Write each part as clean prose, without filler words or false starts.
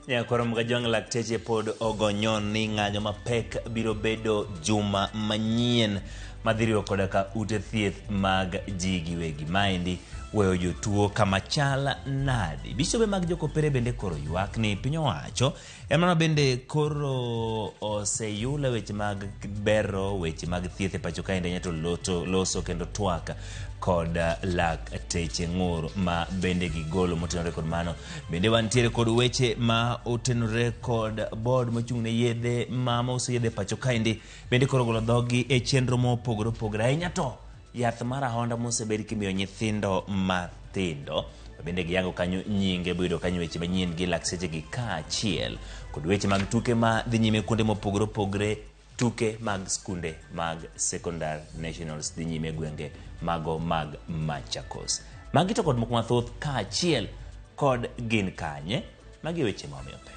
Nyakwar Mgajwang' lakteche pod ogonyon ni ng'anyo mapek biro bedo juma manyien madhi riwo koda ka ute thieth mag ji giwegi. Maendi weyo jotuo kama chal nadi. Bishobe mag jokopere bende koro ywak ni piny owacho En mano bende koro oseyula weche mag bero weche mag thieth e pacho kaendi ahinya to loto, loso kendo twak kod lakteche ng'ur ma bende gigolo motenore kod mano. Bende wantiere kod weche ma otenore kod board mochung' ne yedhe ma mauso yedhe e pacho kaendi bende koro ogolo dhogi e chenro mopogore opogore ahinya to Yath mar ahonda mosebed kimiyo nyithindo matindo bende giyango kanyo nyinge boyudo kanyo weche manyien gi lakseche gi kaachiel kod weche mag tuke ma dhi nyime kuonde mopogore opogore tuke mag skunde mag sekondar nationals dhi nyime gwenge mago mag Machakos. Magi to kod moko mathoth kaachiel kod gin kanye magi e weche ma omiyo pek.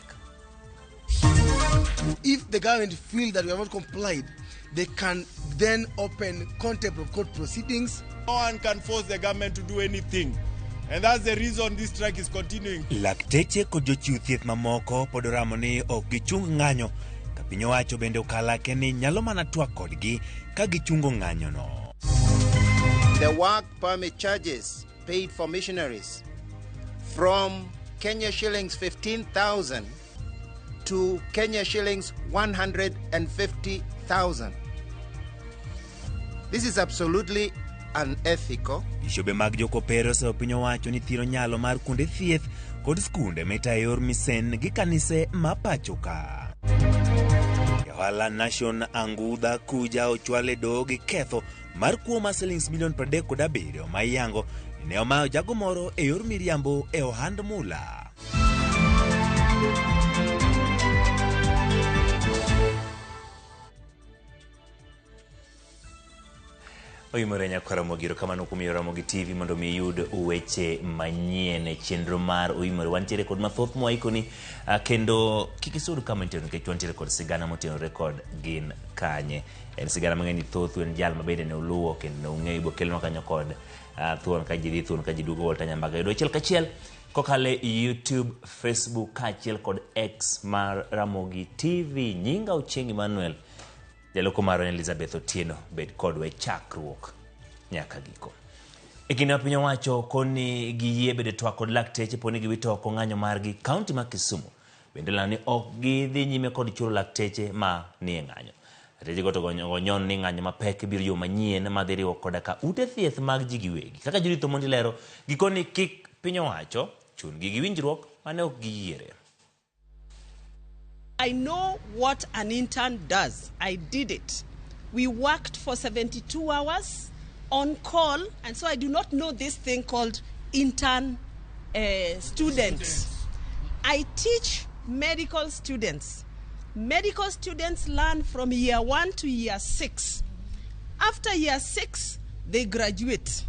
If the government feel that we have not complied, they can then open contempt of court proceedings. No one can force the government to do anything. And that's the reason this strike is continuing. Lakteche kod jochiw thieth mamoko pod oramo ni ok gichung ng'anyo ka piny owacho bende okalake ni nyalo mana twak kodgi ka gichungo ng'anyono. The work permit charges paid for missionaries from Kenya shillings 15,000 to Kenya shillings 150,000. This is absolutely unethical. Bishobe mag jokopere oseyo piny owacho ni thiro nyalo mar kuonde thieth kod skunde mitayo e yor misen gi kanise ma pacho ka. Ohala Nation Angudha Kuja ochwal e doho gi ketho mar kuo mar silings milion 37 ma iyango ni ne omayo jago moro e yor miriambo e ohand mula. Oyimore nyakwar Ramogi, erokamano kuom yiero Ramogi TV mondo mi iyud weche manyien e chenro mar Oyimore. Wantiere kod mathoth mwaikoni kendo kik isud kama intiere nikech wantiere kod sigana motenore kod gin kanye. En sigana mang'eny ni thothu en jal ma bende ne uluwo kendo ne ung'eyo ibo kelnwa kanyo kod thuon ka ji dhi thuon ka ji duogo Walter Nyambaga yudo achiel kachiel kokalo e YouTube, Facebook kaachiel kod X mar Ramogi TV. Nyinga Ochieng Emmanuel, jaloko marwa en Elizabeth Otieno, bed kodwa e chakruok nyaka giko. E kinde ma piny owacho koni giyie bedo e twak kod lakteche poni giwito oko ng'anyo margi, kaunti ma Kisumu bende olando ni ok gidhi nyime kod chulo lakteche ma nie ng'anyo. Lakteche go to gonyon ni ng'anyo mapek biro yo manyien madhi riwo koda ka ute thieth mag ji giwegi. Kaka Judith Omondi lero, gikoni kik piny owacho chun gi gi winjruok mane ok giyiere. I know what an intern does. I did it. We worked for 72 hours on call, and so I do not know this thing called intern student. I teach medical students. Medical students learn from year 1 to year 6. After year 6, they graduate.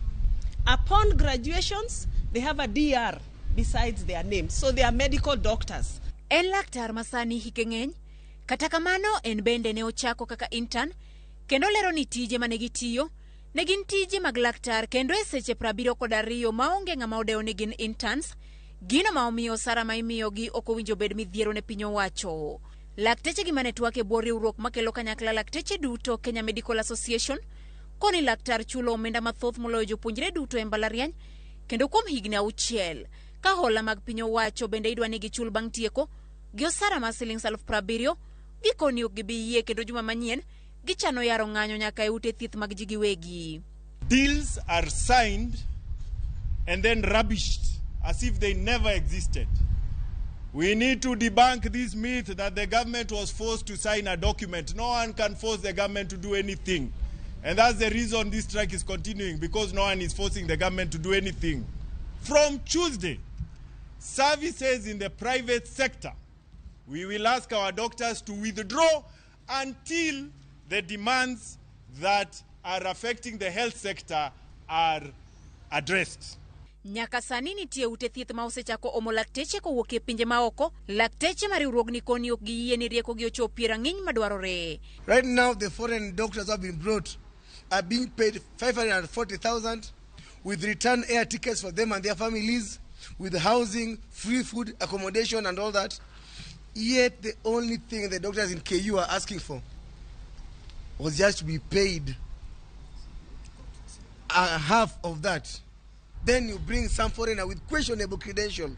Upon graduations, they have a DR besides their name. So they are medical doctors. En laktar ma sani hike ng'eny, kata kamano en bende ne ochako kaka intern kendo lero ni tije mane gitiyo ne gin tije mag laktar kendo e seche 72 maonge ng'ama odewo ni gin interns, gino ma omiyo osara ma imiyogi ok owinjo bed midhiero ne piny owacho. Lakteche gi mane twak e bwo riwruok makelo kanyakla lakteche duto Kenya Medical Association koni laktar chulo omenda mathoth moloyo jopuonjre duto e mbalariany kendo kuom higni auchiel ka hola mag piny owacho bende idwa ni gichul bang' tieko gi osara mar silings 70,000 gikoni ok gibi yie kendo juma manyien gichano yaro ng'anyo nyaka e ute thieth mag ji giwegi. Deals are signed and then rubbished as if they never existed. We need to debunk this myth that the government was forced to sign a document. No one can force the government to do anything. And that's the reason this strike is continuing, because no one is forcing the government to do anything. From Tuesday, services in the private sector, we will ask our doctors to withdraw until the demands that are affecting the health sector are addressed. Nyaka sani nitie ute thieth ma osechako omo lakteche kowuok e pinje maoko. Lakteche ma riwruogni koni ok giyie ni riekogi ochopie rang'iny madwarore. Right now the foreign doctors have been brought are being paid 540,000 with return air tickets for them and their families, with housing, free food, accommodation and all that. Yet the only thing the doctors in KU are asking for was just to be paid a half of that. Then you bring some foreigner with questionable credentials.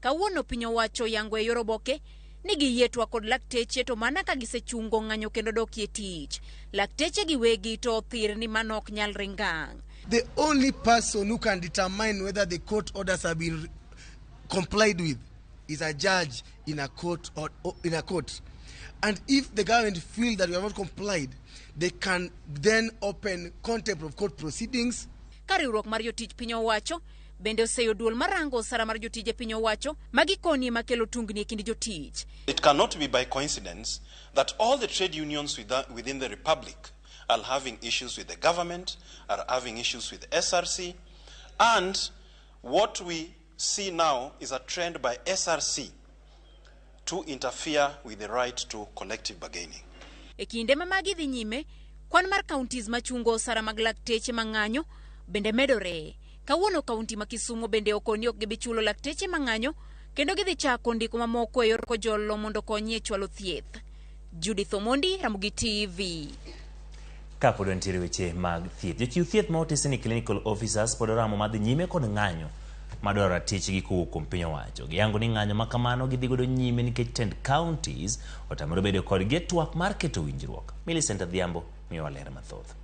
Kawuono piny owacho oyango e yor oboke ni giyie twak kod lakteche to mana ka gisechungo ng'anyo kendo dokie tich. Lakteche giwegi to othir ni mano ok nyalre ngang'. The only person who can determine whether the court orders have been complied with is a judge in a court or in a court. And if the government feel that we have not complied, they can then open contempt of court proceedings. Ka riwruok mar jotich piny owacho bende oseyo duol marango osara mar jotije piny owacho ma gikoni ema kelo tungni e kind jotich. It cannot be by coincidence that all the trade unions within the Republic are having issues with the government, are having issues with SRC, and what we see now is a trend by SRC to interfere with the right to collective bargaining. E kinde ma magi dhi nyime, kwan mar counties machungo osara mag lakteche mang'anyo bende medore. Kawuono kaunti ma Kisumu bende okoni ok gibi chulo lakteche mang'anyo kendo gidhi chako ndiko mamoko e yor kojolo mondo okonyi e chwalo thieth. Judith Omondi, Ramogi TV. Kapod wantiere weche mag thieth, jochiw thieth ma otisi ni clinical officers pod oramo madhi nyime kod ng'anyo madwaro ratichgi kowuok kuom piny owacho. Giyango ni ng'anyo ma kamano gidhi godo nyime nikech tend counties otamore bedo kodgi e twak mar keto winjruok. Millicent Adhiambo miyowa ler mathoth.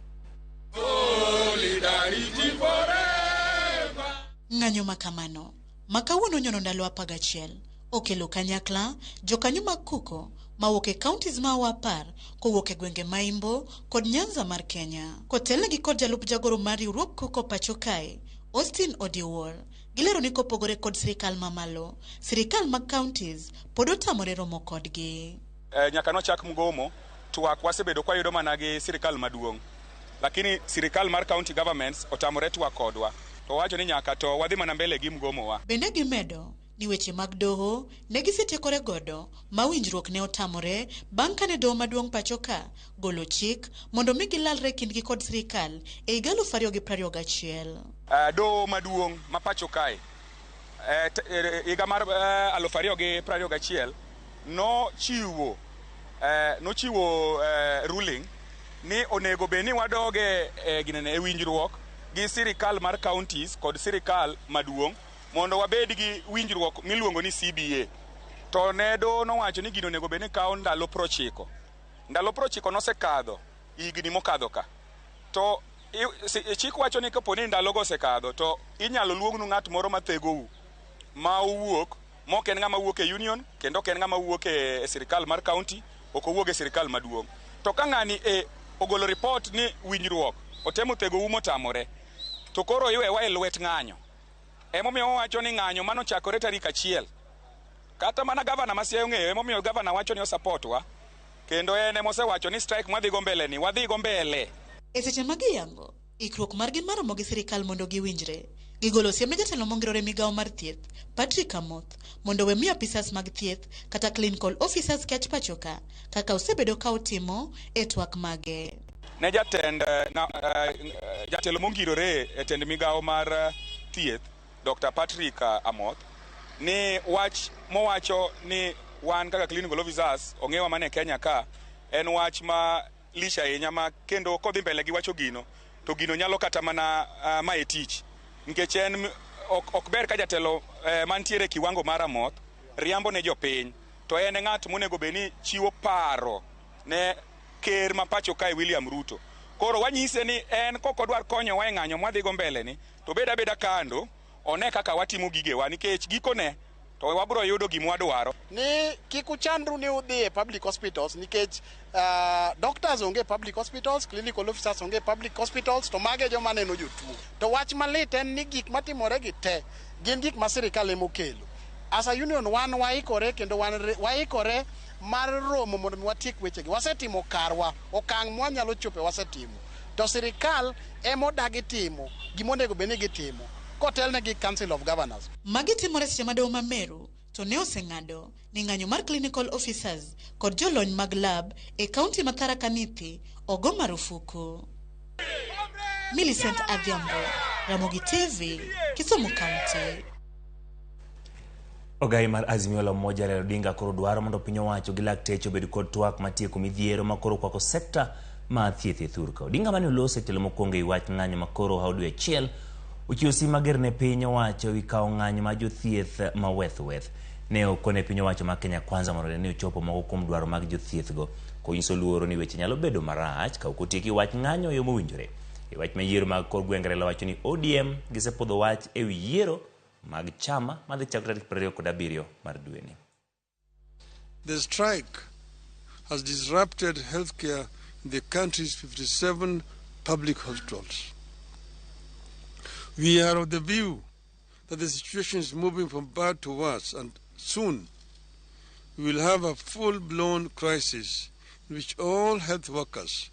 Ng'anyo ma kamano ma kawuono nyono ndalo 11 okelo kanyakla jokanyo mag KUCO mawuok e counties mawa 10 kowuok e gwenge ma Imbo kod Nyanza mar Kenya. Kotelnegi kod jalup jagoro mar riwruog KUCO pacho kae, Austin Odiwuor, gilero ni kopogore kod sirikal mamalo, sirikal mag counties pod otamore romo kodgi. Nyaka nochak mgomo, twak wasebedo kwayudo mana gi sirikal maduong', lakini sirikal mar county governments otamore twak kodwa. To wacho ni nyaka to wadhi mana mbele gi mgomo wa. Bende gimedo ni weche mag doho ne gisetiekore godo ma winjruok ne otamore bang' kane doho maduong' pacho ka golo chik mondo mi gilalre kindgi kod sirikal e higa 2021. Doho maduong' ma pacho kae higa mar 2021 nochiwo ruling ni onego bed ni wadoge ginene e winjruok gi sirikal mar counties kod sirikal maduong' mondo wabed gi winjruok miluongo ni CBA. To ne doho nowacho ni gino onego bed ni kawo ndalo 90. Ndalo 90 nosekadho higni mokadho ka. To chik wacho ni kapo ni ndalogo osekadho to inyalo luongnu ng'at moro mathegou ma owuok, ma ok en ng'ama wuok e union kendo ok en ng'ama wuok e sirikal mar county, ok owuok e sirikal maduong'. To ka ng'ani ogolo report ni winjruok otemo thegou motamore, to koro iwewa e lwet ng'anyo. Emomiyo wawacho ni ng'anyo mano chakore tarik 1. Kata mana gavana ma Siaya ong'eyo, emomiyo gavana wacho ni osupportwa, kendo en emosewacho ni strike mwadhigo mbele ni wadhigo mbele. E seche ma giyango ikruok margi mar romo gi sirikal mondo giwinjre, gigolo siem ne jatelo mongirore migawo mar thieth Patrick Amoth mondo we miyo apisas mag thieth kata clinical officers kech pacho ka kaka osebedo ka otimo e twak mage. Ne jatelo mongirore e tend migawo mar thieth Dr. Patrick Amoth ni wach mowacho ni wan kaka clinical officers ong'ewa mana e Kenya ka en wach ma lich ahinya ma kendo kodhi mbele gi wacho gino to gino nyalo kata mana maye tich nikech en ok ber ka jatelo mantiere kiwango mar Amoth riambo ne jopiny to en e ng'at monego bed ni chiwo paro ne ker ma pacho kae William Ruto. Koro wanyise ni en kok odwar konyowa e ng'anyo mwadhigo mbele ni to bed abeda kando one kaka watimo gigewa nikech gikone to wabro yudo gima wadwaro. Ni kik uchandru ni udhi e public hospitals nikech doctors onge public hospitals, clinical officers onge public hospitals, to mage joma neno jotuo. To wach malit en ni gik matimore gi te gin gik ma sirikal emokelo. As a union wan waikore kendo wan waikore mar romo mondo mi watiek wechegi. Wasetimo karwa, okang' mwanyalo chope wasetimo. To sirikal emodagi timo gimonego bed ni gitimo kotelne gi Council of Governors. Magi timore seche ma doho ma Meru to ne oseng'ado ni ng'anyo mar clinical officers kod jolony mag lab e kaunti ma Tharaka Nithi ogo marufuku. Millicent Adhiambo, Ramogi TV, Kisumu County. Ogai mar Azimio la Umoja Raila Odinga koro dwaro mondo piny owacho gi lakteche obed kod twak matieko midhiero makoro kwako sekta mar thieth e thurka. Odinga mane oloso e telo mokwongo e wach ng'anyo makoro ohawo dwe achiel ochiwo sim mager ne piny owacho ewi kawo ng'anyo mar jothieth ma weth weth. Ne okone piny owacho mar Kenya Kwanza mondo one ni ochopo moko kuom dwaro mag jothieth go konyiso luoro ni weche nyalo bedo marach ka ok otieki wach ng'anyo e yo mowinjore. E wach ma yiero mag kor gwenge Raila wacho ni ODM gisepodho wach ewi yiero mag chama madhi chako tarik 27 mar dweni. The strike has disrupted healthcare in the country's 57 public hospitals. We are of the view that the situation is moving from bad to worse, and soon we will have a full-blown crisis in which all health workers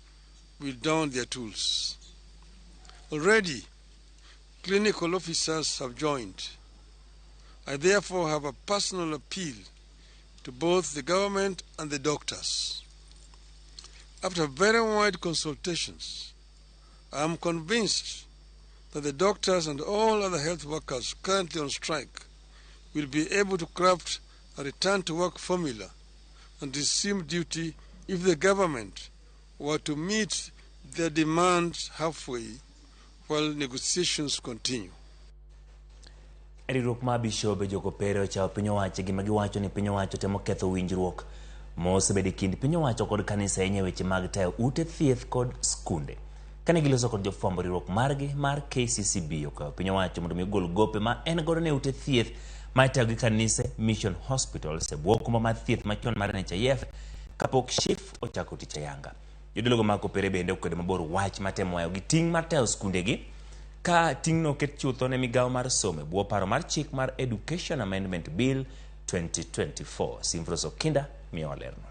will down their tools. Already, clinical officers have joined. I therefore have a personal appeal to both the government and the doctors. After very wide consultations, I am convinced that the doctors and all other health workers currently on strike will be able to craft a return to work formula and resume duty if the government were to meet their demands halfway while negotiations continue. Riwruok mar Bishobe Jokopere ochawo piny owacho gima giwacho ni piny owacho temo ketho winjruok mosebedo e kind piny owacho kod kanisa ahinya e weche mag tayo ute thieth kod skunde. Kane giloso kod jofwambo, riwruok margi mar KCCB okwayo piny owacho mondo mi ogol gope ma en godo ne ute thieth ma itayo gi kanise Mission Hospitals e bwo okumba mar thieth machon mar NHIF kapok SHIF ochako tich ayanga. Jodologo mag Kopere bende okwedo mabor wach matemo wayo gi ting' mar tayo skundegi ka ting'no oket chutho ne migawo mar somo e bwo paro mar chik mar Education Amendment Bill 2024. Simfros Okinda miyowa lerno.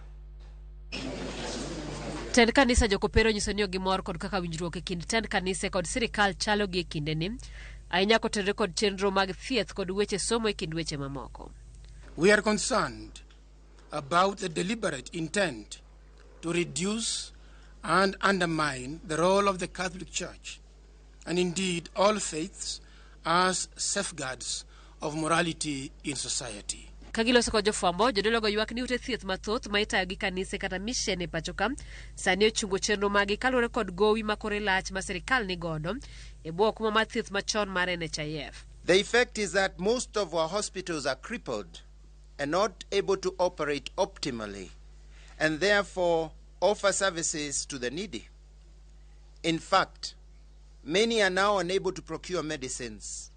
Tend kanisa Jokopere onyiso ni ok gimor kod kaka winjruok e kind tend kanise kod sirikal chalo gi e kindeni, ahinya kotenore kod chenro mag thieth kod weche somo e kind weche mamoko. We are concerned about the deliberate intent to reduce and undermine the role of the Catholic Church and indeed all faiths as safeguards of morality in society. Ka giloso kod jofwambo, jodologo ywak ni ute thieth mathoth ma itayo gi kanise kata mission e pachoka sani ochungo chenro maggi kaluwore kod gowi ma kore lach ma sirikal ni godo e bwo okumba mar thieth machon mar NHIF. The effect is that most of our hospitals are crippled and not able to operate optimally and therefore offer services to the needy. In fact, many are now unable to procure medicines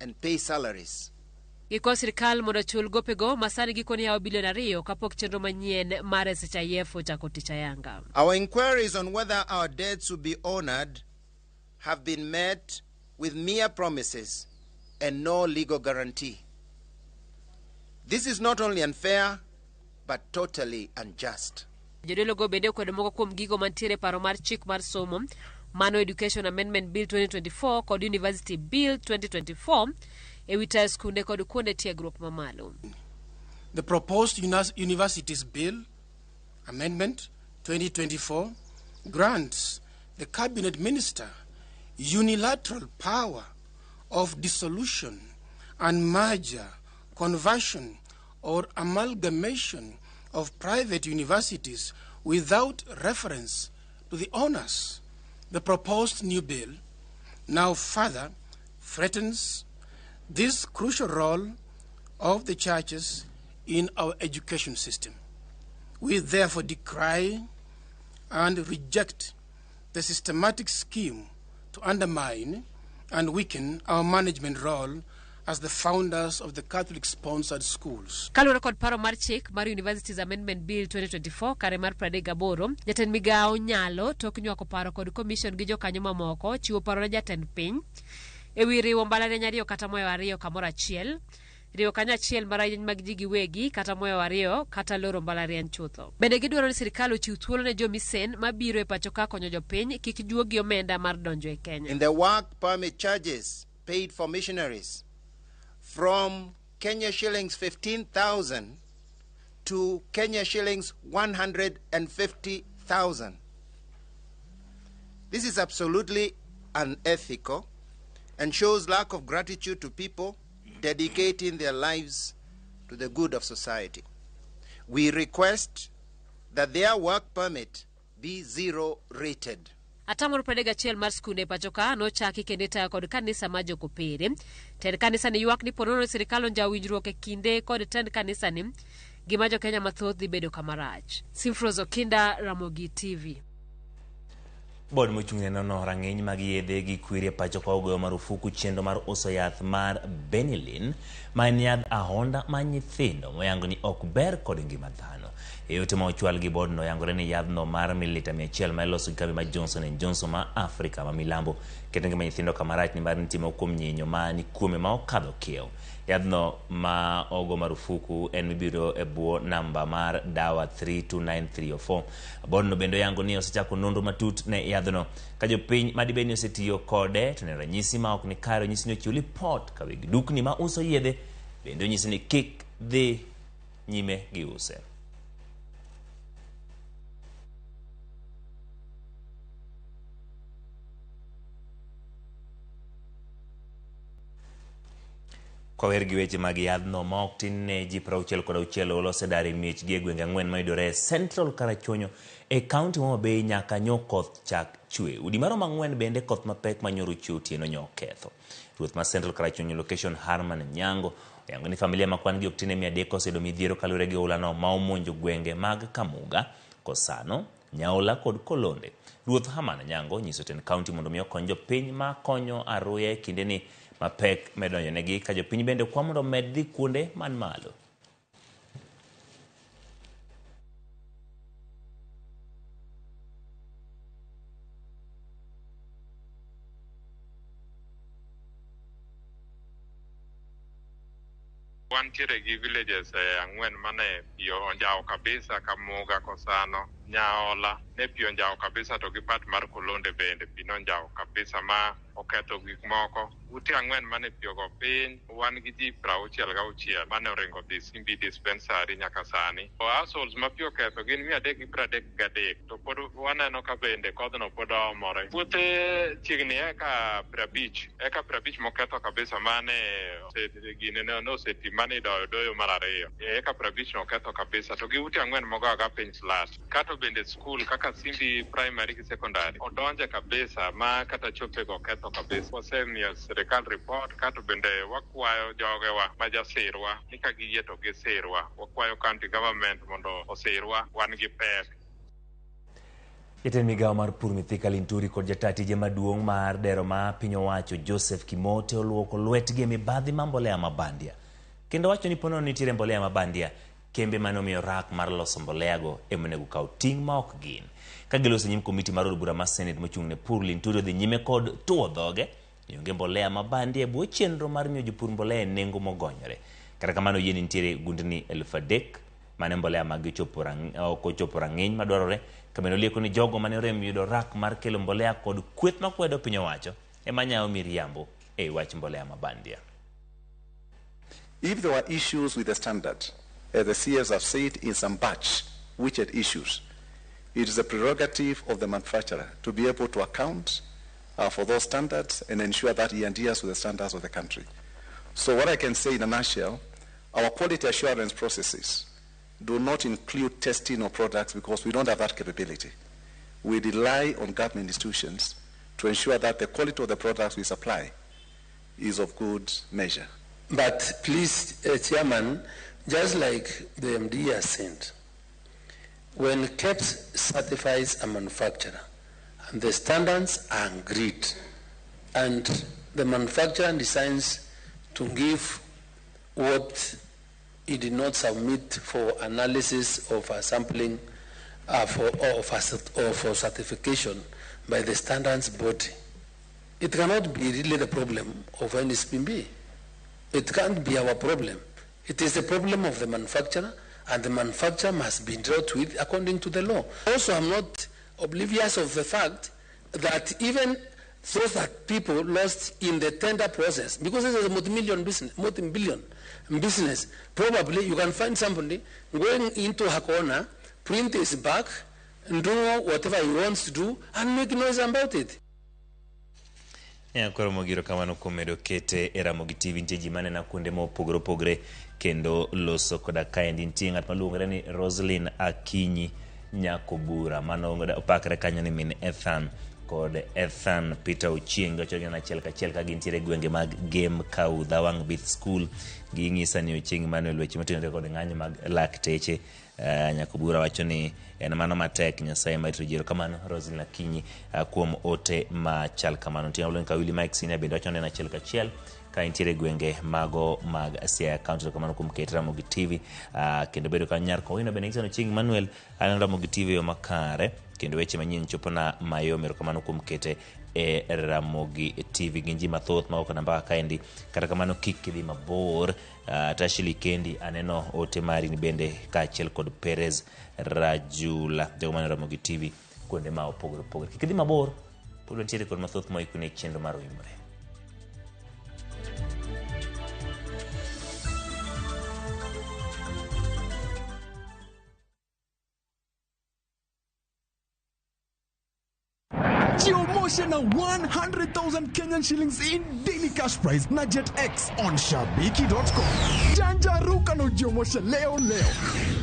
and pay salaries. Gikwayo sirikal mondo ochul gopego ma sani gikone yawo bilion 2 kapok chenro manyien mar SHIF ochako tich ayanga. Our inquiries on whether our debts will be honored have been met with mere promises and no legal guarantee. This is not only unfair, but totally unjust. Jodologo bende okwedo moko kuom gigo mantiere e paro mar chik mar somo mano Education Amendment Bill 2024 kod University Bill 2024 e wi tayo skunde kod kuonde tiegruok mamalo. The proposed Universities Bill Amendment 2024 grants the Cabinet Minister unilateral power of dissolution and merger, conversion or amalgamation of private universities without reference to the owners. The proposed new bill now further threatens this crucial role of the churches in our education system. We therefore decry and reject the systematic scheme to undermine and weaken our management role as the founders of the Catholic-sponsored schools. Kaluwore kod paro mar chik mar Universities Amendment Bill 2024 kare mar 38, jatend migawo nyalo tok nywako paro kod commission gi jokanyo mamoko chiwo paro ne jatend piny e wi riwo mbalariany 2 kata moyo 2 kamoro achiel, riwo kanyachiel mbalariany mag ji giwegi kata moyo 2 kata loro mbalariany chutho. Bende gidwaro ni sirikal ochiw thuolo ne jomisen mabiro e pacho ka konyo jopiny kik juogi omenda mar donjo e Kenya. In the work permit charges paid for missionaries from Kenya shillings 15,000 to Kenya shillings 150,000. This is absolutely unethical and shows lack of gratitude to people dedicating their lives to the good of society. We request that their work permit be zero rated. Atamalo 31 mar skunde e pacho ka nochaki kendo itayo kod kanisa mar Jokopere. Tend kanisa ni ywak ni ponono ni sirikal onjawo winjruok e kinde kod tend kanisa ni gima jokenya mathoth dhi bedo kama rach. Simfros Okinda, Ramogi TV. Bod mochung' ne nono rang'iny mag yedhe gi kwiri e pacho ka ogoyo marufuku chenro mar uso yath mar Benylin ma en yadh ahonda ma nyithindo moyango ni ok ber kod ngima dhano. E ote ma ochwal gi bodno yangore ni yadhno mar mililita 100 ma iloso gi kambi mar Johnson and Johnson ma Afrika ma milambo keto ngima nyithindo kama rach nimar nitie moko kuom nyinyo ma ni kuome ma okadho kiewo. Yadhno ma ogo marufuku en mibiro e bwo namba mar dawa 329304. Bodno bende oyango ni osechako nonro matut ne yadhno. Ka jopiny madibed ni osetiyo kode to neno ranyisi ma ok ni kare onyisi ni ochiw lipot ka weg dukni ma uso yedhe bende onyisi ni kik dhi nyime gi use. Kwawer gi weche mag yadhno ma ok tin ne ji 66 olo osedar e miechgi e gwenge ang'wen mayudore e Central Karachuonyo e kaunti ma Homa Bay nyaka nyo koth chak chwe. Udi maromo ang'wen bende koth mapek manyoro chwe otieno nyo oketho. Ruoth ma Central Karachuonyo location Harman Nyango oyango ni familia ma kwan gi ok tin ne 300 oseyudo midhiero kaluwore gi oulano ma omonjo gwenge mag Kamuga, Kosano, Nyaola kod Kolonde. Ruoth Herman Nyango onyiso tend kaunti mondo mi okony jopiny ma konyo aruya e kindeni mapek medonjonegi ka jopiny bende kwa mondo omed dhi kuonde man malo. Wantiere gi villages ang'wen mane pi onjawo kabisa, Kamuga, Kosano, Nyaola ne pi onjawo kabisa, to gi part mar Kolonde bende pi nonjawo kabisa ma oketho gik moko. Ute ang'wen mane pi ogo piny, wan gi ji 66 mane oringo dhi Simbi dispensary nyaka sani. To households ma pi oketho gin 333, to pod waneno ka bende kodhno pod oomore. Puothe chiegni eka 50, eka 50 moketho kabisa mane gine ne oseti mane idoyo doyo mar ariyo. Eka 50 no oketho kabisa, to gi ute ang'wen mogo aga piny flat. Kato bende school kaka Simbi primary gi secondary odonje kabisa ma kata chopego oketho kabisa. Wasemiyo sirikal report, kato bende wakwayo jogewa ma jasirwa ni ka giyie to gisirwa. Wakwayo county government mondo osirwa, wan gi pek. Jatend migawo mar pur Mithika Linturi kod jata tije maduong' mar dero ma piny owacho Joseph Kimote oluoko lwetgi e mibadhi ma mbolea ma bandia. Kendo wacho ni ponono nitiere mbolea ma bandia, kembe mane omiyo rak mar loso mboleago ema onego kaw ting' ma ok gin. Ka giloso nyim komiti mar od bura mar Senate mochung' ne pur, Linturi odhi nyime kod tuwo dhoge ni onge mbolea ma bandia e bwo chenro mar miyo jopur mbolea e nengo mogonyore. Kata kamano oyie ni nitiere gundni 3,000 mane mbolea maggi ok ochopo rang'iny madwarore, ka bende olieko ni jogo mane orem yudo rak mar kelo mbolea kod kweth makwedo piny owacho ema nyayo miriambo ei wach mbolea ma bandia. If there were issues with the standard, as the CS have said in some batch which had issues, it is the prerogative of the manufacturer to be able to account for those standards and ensure that he adheres to the standards of the country. So what I can say in a nutshell, our quality assurance processes do not include testing of products because we don't have that capability. We rely on government institutions to ensure that the quality of the products we supply is of good measure. But please, Chairman, just like the MD has said, when KEBS certifies a manufacturer, and the standards are agreed, and the manufacturer decides to give what he did not submit for analysis of a sampling or for certification by the standards body, it cannot be really the problem of NSPB. It can't be our problem. It is the problem of the manufacturer, and the manufacturer must be dealt with according to the law. Also, I'm not oblivious of the fact that even those that people lost in the tender process, because this is a multi-million business, multi-billion business, probably you can find somebody going into her corner, print his back, and do whatever he wants to do, and make noise about it. Koro mogiro kamano kuom medo kete e Ramogi TV. Nitie ji manena kuonde mopogore opogore kendo loso koda kaendi. Nitie ng'at maluongore ni Roslyn Akinyi Nyakobura, mano opakre kanyo ni min Ethan kod Ethan Peter Ochieng. Giwacho ni achiel kachiel ka gintiere e gwenge mag Gem Kaudha Wang' Bith School. Ging'isa ni Ochieng Emmanuel weche motenore kod ng'anyo mag lakteche. Nyakobura wacho ni en mano matek, Nyasaye ma rito ji. Erokamano Roslyn Akinyi kuom ote machal kamano. Nitie ng'ama Kawili Mike Senior bende wacho ni en achiel kachiel ka intiere e gwenge mago mag Siaya County. Erokamano kuom kete Ramogi TV kendo bedo kanyo. Nyar Kowino bende nyiso ni Ochieng Emmanuel aneno Ramogi TV e yo makare kendo weche manyien chopona mayom. Erokamano kuom kete e Ramogi TV. Gin ji mathoth ma ok namba kaendi, kata kamano kik idhi mabor. Tashili Kendi aneno ote mari ni bende kaachiel kod Perez Rajula, jogo mane Ramogi TV kuonde ma opogore opogore. Kik idhi mabor, pod wantiere kod mathoth moikoni e chenro mar Oimore. Jiomoshe na 100,000 Kenyan shillings in daily cash prize na Jet X on shabiki.com. Janjaruka na ujiomoshe leo leo.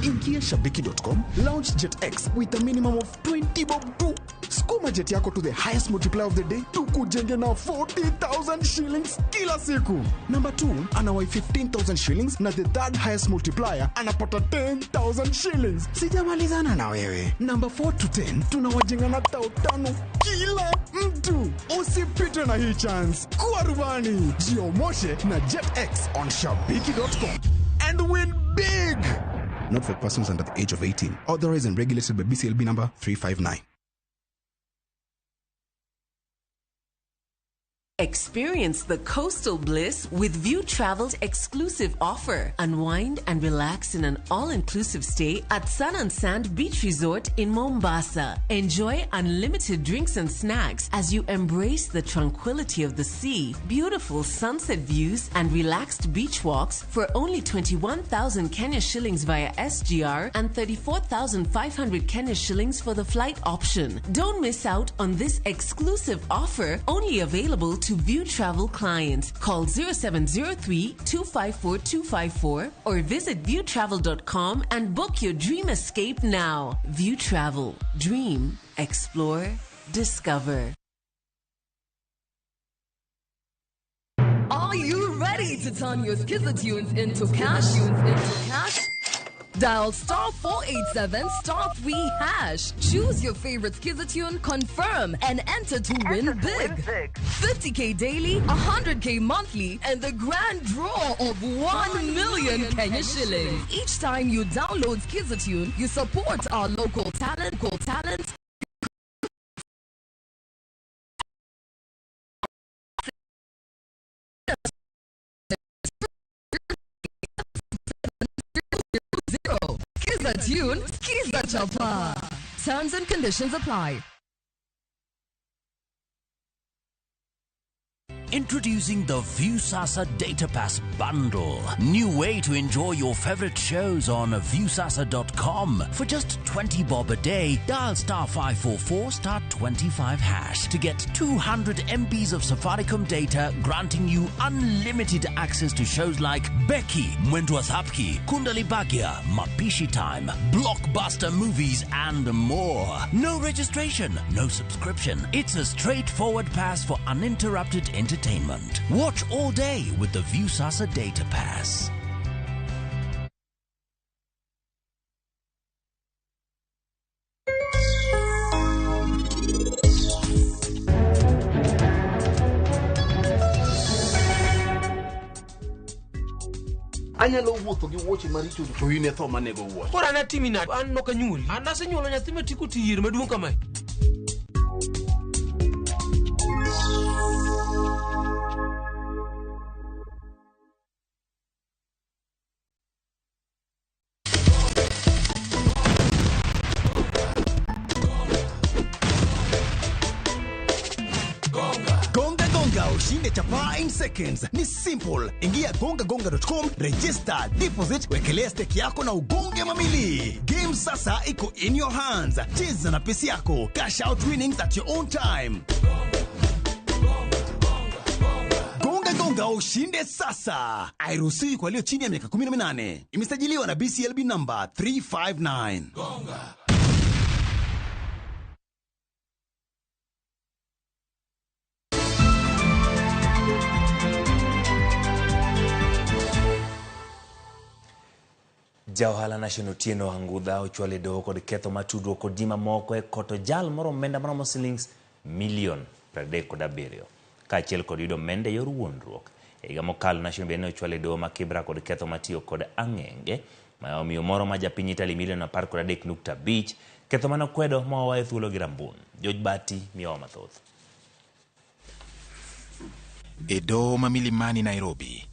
Ingia shabiki.com, launch Jet X with a minimum of 20 bob tu. Skuma jet yako to the highest multiplier of the day tukujenge na 40,000 shillings kila siku. Number 2 anawai 15,000 shillings na the third highest multiplier anapata 10,000 shillings. Sijamalizana na wewe. Number 4 to 10 tunawajenga na 5,000 kila mtu. Usipitwe na hii chance. Kuwa rubani. Jiomoshe na Jet X on shabiki.com and win big. Not for persons under the age of 18. Authorized and regulated by BCLB number 359. Experience the coastal bliss with View Travel's exclusive offer. Unwind and relax in an all-inclusive stay at Sun and Sand Beach Resort in Mombasa. Enjoy unlimited drinks and snacks as you embrace the tranquility of the sea, beautiful sunset views, and relaxed beach walks for only 21,000 Kenya shillings via SGR and 34,500 Kenya shillings for the flight option. Don't miss out on this exclusive offer, only available to View Travel clients. Call 0703 254 254 or visit viewtravel.com and book your dream escape now. View Travel. Dream, explore, discover. Are you ready to turn your Skiza tunes into cash? Into cash? Dial star 487 star 3 hash. Choose your favorite Skiza tune, confirm, and enter to win big. 50k daily, 100k monthly, and the grand draw of 1 million Kenya shillings. Each time you download Skiza tune, you support our local talent, talent. Skiza tune, Skiza Chapa. Terms and conditions apply. Introducing the Viusasa Data Pass Bundle. New way to enjoy your favorite shows on Viusasa.com. For just 20 bob a day, dial star 544 star 25 hash to get 200 MBs of Safaricom data, granting you unlimited access to shows like Becky, Mwendwa Thapki, Kundali Bhagya, Mapishi Time, blockbuster movies, and more. No registration, no subscription. It's a straightforward pass for uninterrupted entertainment. Watch all day with the Viusasa Data Pass. Anyalo wuotho gi wuoche maricho to in e tho manego wuoche. Koro an atimi nade? An nok anyuoli. An asenyuolo nyathi ma tiko tiyier maduong' kamae. Gonga Gonga ushinde chapaa in seconds. Ni simple. Ingia gongagonga.com, register, deposit, wekelea stake yako na ugonge mamili. Game sasa iko in your hands. Cheza na pesi yako. Cash out winnings at your own time. Gonga ushinde sasa. Hairuhusiwi kwa walio chini ya miaka 18. Imesajiliwa na BCLB number 359. Gonga. Ja ohala Nation Otieno Angudha ochwalo e doho kod ketho mar tudruok kod ji mamoko e koto jal moro omenda maromo silings milion 37 kaachiel kod yudo omenda e yor wuondruok. E higa mokalo Nation bende ne ochwalo e doho ma Kibra kod ketho mar tiyo kod ang'enge ma omiyo moro ma japiny Italy milion 13.5, ketho mane okwedo ma owaye thuolo gi rambun. George Bati miyowa mathoth. E doho ma Milimani Nairobi,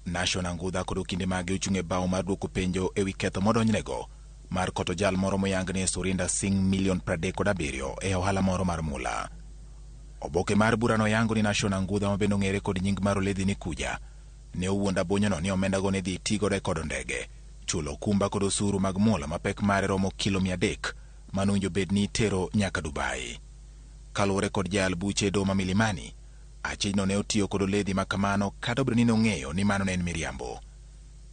Nation Angudha kod okinde mage ochung' e bao mar duoko penjo ewi ketho modonjnego mar koto jal moro moyang ni Surinder Singh milion 37 e ohala moro mar mula. Oboke mar burano yango ni Nation Angudha ma bende ong'ere kod nying mar Oledhi ni Kuja ne owuondo abonyono ni omendago ne dhi tigodo e kodo ndege, chulo okumba kod osuru mag mula ma pek mare romo kilo 300 manowinjo bed ni itero nyaka Dubai. Kaluwore kod jayal buche e doho ma Milimani, achijno ne otiyo kod oledhi ma kamano kata obedo ni nong'eyo ni mano ne en miriambo.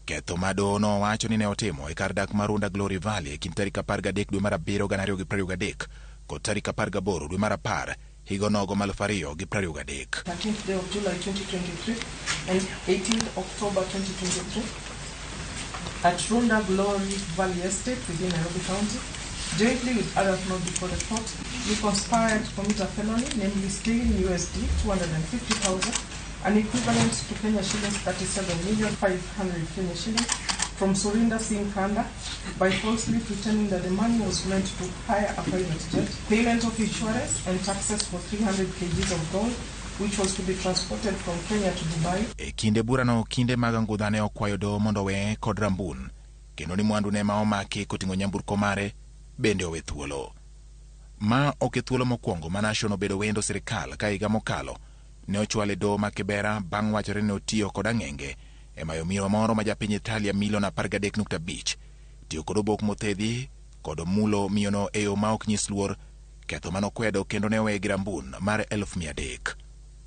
Ketho ma doho nowacho ni ne otimo e kar dak mar Runda Glory Valley e kind tarik 13 dwe mar 7 2023 kod tarik 18 dwe mar 10 higa onogo ma 2023. 13th day of July 2023 and 18th October 2023 at Runda Glory Valley Estate within Nairobi County, jointly with others not before the court, you conspired to commit a felony, namely stealing USD 250,000, an equivalent to Kenya shillings 37,500,000 Kenya shillings, from Surinder Singh Kanda by falsely pretending that the money was meant to hire a private jet, payment of insurance and taxes for 300 kgs of gold, which was to be transported from Kenya to Dubai. E kinde burano kinde mag Angudha ne okwayo doho mondo oweye kod rambun, kendo ni mwandu ne ma omaki koting'o nyamburko mare bende owe thuolo. Ma ok e thuolo mokwongo ma Nation obedo wendo sirikal ka higa mokalo ne ochwale doho ma Kibera bang' wachore ni otiyo kod ang'enge e mayo miyo moro ma japiny Italia milion 13.5, tiyo kod obok mothedhi kod mulo miyono e yo ma ok nyis luor, ketho manokwedo kendo ne oweye gi rambun mar 300,000.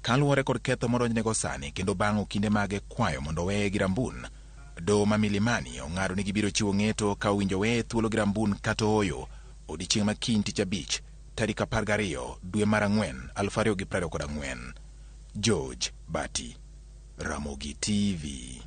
Kaluwore kod ketho modonjnego sani kendo bang' okinde mage kwayo mondo oweye gi rambun, doho ma Milimani ong'ado ni gibiro chiwo ng'eto ka owinjo oweye thuolo gi rambun kata ooyo odiechieng' ma kiny tich abich tarik 12 dwe mar 4 2024. George Bati, Ramogi TV.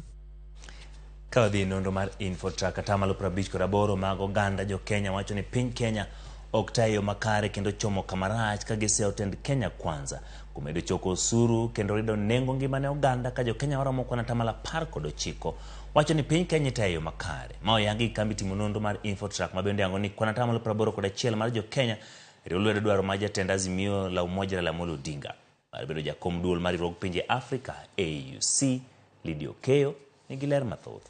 Ka wadhi e nonro mar Infotrack, atamalo 58 mag oganda jo Kenya wacho ni piny Kenya ok ta e yo makare kendo chomo kamarach ka giseyo tend Kenya Kwanza kumedo choko osuru kendo rido nengo ngima ne oganda ka jo Kenya maromo kwan atamalo 19 wacho ni piny Kenya itayo e yo makare. Ma oyangi gi kambi timo nonro mar Infotrack ma bende yango ni kwan atamalo 81 mar jo Kenya riwo lwedo dwaro mar jatend Azimio la Umoja Raila Amolo Odinga mar bedo jakom duol mar riwruog pinje Afrika AUC. Lydia Okeyo nigi ler mathoth.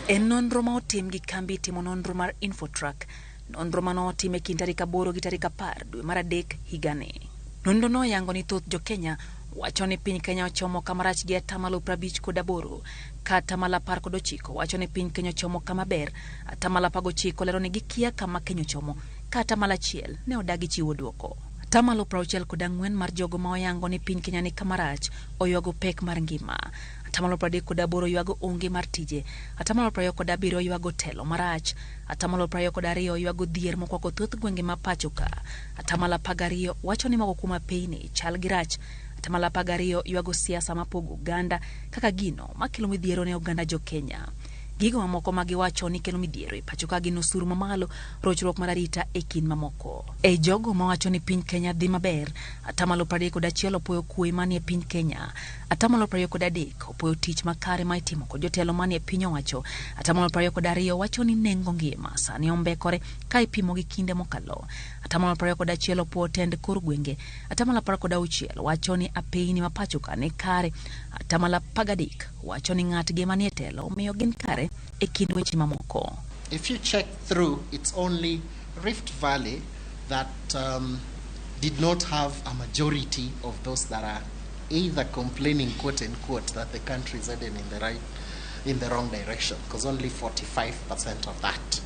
E nonro ma otim gi kambi timo nonro mar Infotrack, nonro mano otim e kind tarik 8 gi tarik 10 dwe mar 3 higani. Nonro no oyango ni thoth jo Kenya wacho ni piny Kenya ochomo kama rach gi atamalo 58, ka atamalo 19 wacho ni piny Kenya ochomo kama ber, atamalo 19 lero ni gikia kama Kenya ochomo, ka atamalo 1 ne odagi chiwo dwoko. Atamalo 64 mar jogo ma oyango ni piny Kenya ni kama rach oywago pek mar ngima. Atamalo 38 ywago onge mar tije. Atamalo 27 ywago telo marach. Atamalo 22 ywago dhier mokwako thoth gwenge ma pacho ka. Atamalo 12 wacho ni moko kuom apeyni chal gi rach. Atamalo 12 ywago siasa mapogo oganda kaka gino makelo midhiero ne oganda jo Kenya. Gigo mamoko ma giwacho ni kelo midhiero e pacho ka gin osuru mamalo, rochruok mar arita e kind mamoko. E jogo mawacho ni piny Kenya dhi maber, atamalo 31 opuoyo kwe manie piny Kenya, atamalo 23 opuoyo tich makare ma itimo kod jotelo manie piny owacho, atamalo 22 wacho ni nengo ngima sani ombekore ka ipimo gi kinde mokalo, atamalo 21 opuoyo tend kor gwenge, atamalo 16 wacho ni apeyni ma pacho ka ni kare, atamalo 13 wacho ni ng'atgi manie telo omiyo gin kare e kind weche mamoko. If you check through, it's only Rift Valley that did not have a majority of those that are either complaining, quote unquote, that the country is heading in the wrong direction, because only 45% of that.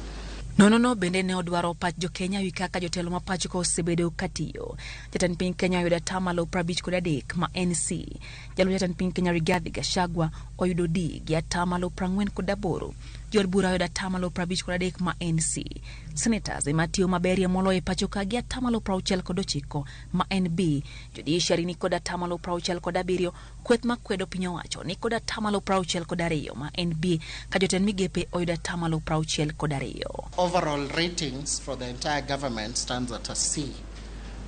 Nonrono bende ne odwaro pach jo-Kenya ewi kaka jotelo ma pacho ka osebedo katiyo. Jatend piny Kenya oyudo atamalo 53 ma en C. Jalup jatend piny Kenya Rigathi Gachagua oyudo D gi atamalo 48. Jood bura oyudo atamalo 53 ma en C. Senators ema tiyo maberie moloyo e pacho ka gi atamalo 69 ma en B. Judiciary ni kod atamalo 67. Kweth makwedo piny owacho ni kod atamalo 62 ma en B ka jotend migepe oyudo atamalo 62. Overall ratings for the entire government stands at a C,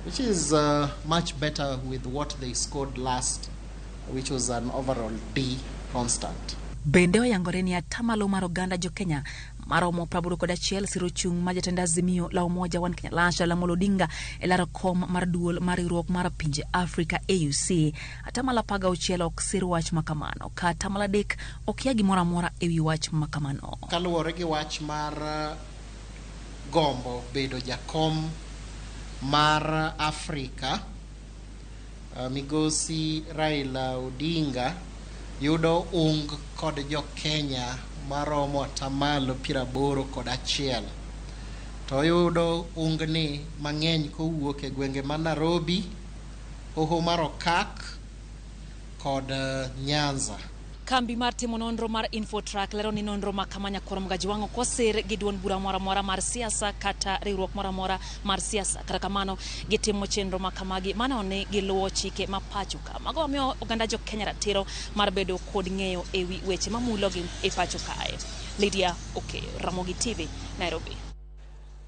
which is much better with what they scored last, which was an overall D constant. Bende oyangore ni atamalo mar oganda jo-Kenya maromo 81 siro chung' ma jatend Azimio la Umoja One Kenya Lasha Amolo Odinga e laro kom mar duol mar riwruok mar pinje Afrika AUC. Atamalo 16 ok sir wach makamano, ka atamalo 3 okia gimoro amora ewi wach makamano. Kaluwore gi wach mar gombo bedo jakom mar Afrika, Migosi Raila Odinga yudo ung kod jo-Kenya maromo atamalo 81. To oyudo ungni mang'eny kowuok e gwenge ma Nairobi, Hoho mar Okak kod Nyanza. Kambi mar timo nonro mar Infotrack lero ni nonro ma kama Nyakwar Mgajwang' ok osir gi duond bura moro amora mar siasa kata riwruok moro amora mar siasa. Kata kamano, gitimo chenro ma kamagi mano ni giluwo chike ma pacho ka. Mago mamiyo oganda jo Kenya ratiro mar bedo kod ng'eyo ewi weche mamulogi e pacho kae. Lydia Okeyo, Ramogi TV, Nairobi.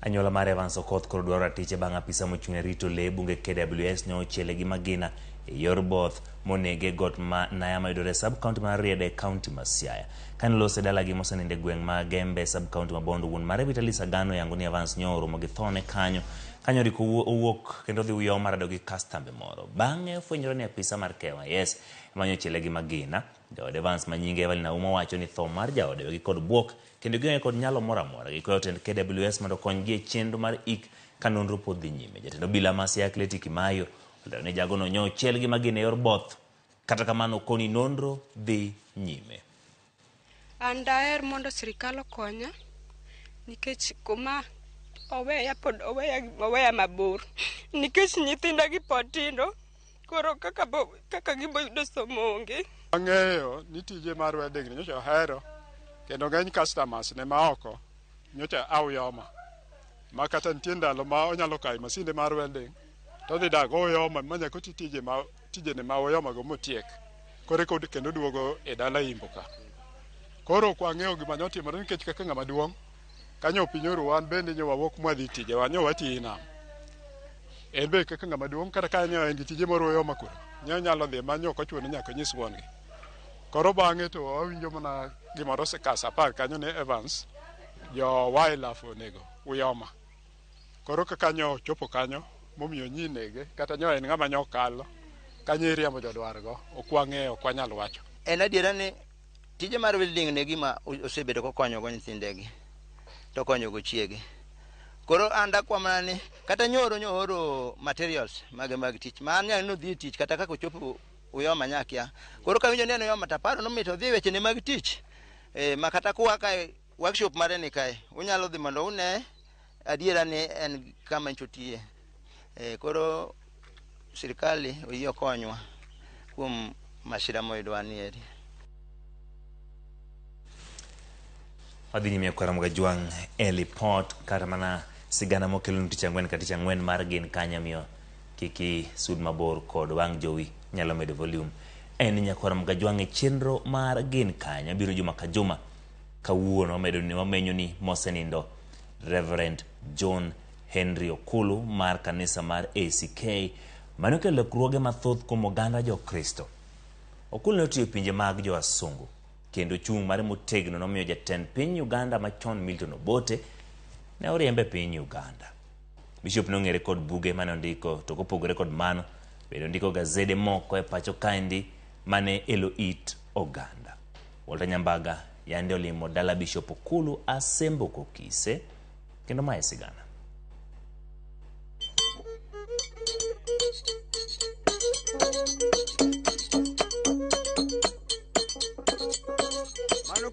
Anyuola mar Evans Okoth koro dwaro ratiche bang' apisa mochung' ne rito lee bunge KWS ne ochiele gi magina e yor both monege got ma Naya mayudore sub county mar Rarieda e county ma Siaya. Kane olose dalagi moseninde gweng' ma Gembe sub county ma Bondo, wuon mare Vitalis Agano yango ni Evans nyo oromo gi thone kanyo. Kanyo oriko owuok kendo odhi Uyoma rado gi kastambe moro. Bang'e ofwenyore ni apisa mar KYS ema nyo ochiele gi magina. Jaod Evans ma nyinge Evelyn Auma wacho ni tho mar jaode wegi kod bwok kendo gionge kod nyalo moro amora. Gikwayo tend KWS mondo okonygi e chenro mar ik ka nonro pod dhi nyime. Jatend obila ma Siaya Kleti Kimayo olero ni jagono nyo ochiel gi magina e yor both. Kata kamano koni nonro dhi nyime. An daher mondo sirikal okonya nikech kuma oweya pod oweya mabor nikech nyithinda gi pod tindo, koro kaka gibo yudo somo onge. Ang'eyo ni tije mar welding ni nyocha ohero kendo ng'eny customers ne ma oko nyocha auyoma ma kata nitie ndalo ma onyalo kawo masinde mar welding to odhi dak Uyoma ma nyaka oti tijene ma Uyoma go motiek koro eka kendo duogo e dala Imbo ka. Koro ok wang'eyo gima nyotimore nikech kaka ng'ama duong' kanyo pinyoro wan bende nyo wawuok mwadhi tijewa nyo watiyo nam. En be kaka ng'ama duong' kata ka nyo en gi tije moro Uyoma kuro nyo nyalo dhi ma nyo ok ochuno ni nyaka onyis wuon gi. Koro bang'e to wawinjo mana gimoro ka sa 10 kanyo ne Evans jo wildlife onego Uyoma. Koro kaka nyo ochopo kanyo momiyo nyi nege kata nyo en ng'ama nyo kalo kanyo iriembo jodwar go ok wang'eyo ok wanyal wacho. En adiera ni tije mar welding ne gima osebedo kokonyogo nyithindegi to konyogo chiege. Koro an dakwa mana ni kata nyoro nyooro materials mage mag tich ma an nyalo nodhi e tich kata kaka ochopo Uyoma nyakia. Koro kawinjo ni en Uyoma to aparo ni mit odhi e wechene mag tich. Ma kata kuwa kae workshop mare ni kae unyalo dhi mondo une adiera ni en kama ncho tiye. Koro sirikali oyie okonywa kuom masira moyudwa ni eri. Wadhi nyime kod Ramogi Ajwang' e lipot kata mana sigana mokelonu tich ang'wen ka tich ang'wen mar gin kanyo miyo kik isud mabor kod wang' jowi nyalo medo volume. En nyakwar Ramogi Ajwang' e chenro mar gin kanyo biro juma ka juma. Kawuono wamenyo ni mosenindo Reverend John Henry Okulu mar kanisa mar ACK mane okelo lokruoge mathoth kuom oganda jo-Kristo. Okulu ne otiyo e pinje mag jo-Wasungu kendo chung' mare motegno nomiyo jatend piny Uganda machon Milton Obote ne oriembe piny Uganda. Bishop nong'ere kod buge mane ondiko to kopogore kod mano bende ondiko gazede moko e pacho kaendi mane elo it oganda. Walter Nyambaga yande olimo dala Bishop Okulu Asembo Kokise kendo mae sigana. Mano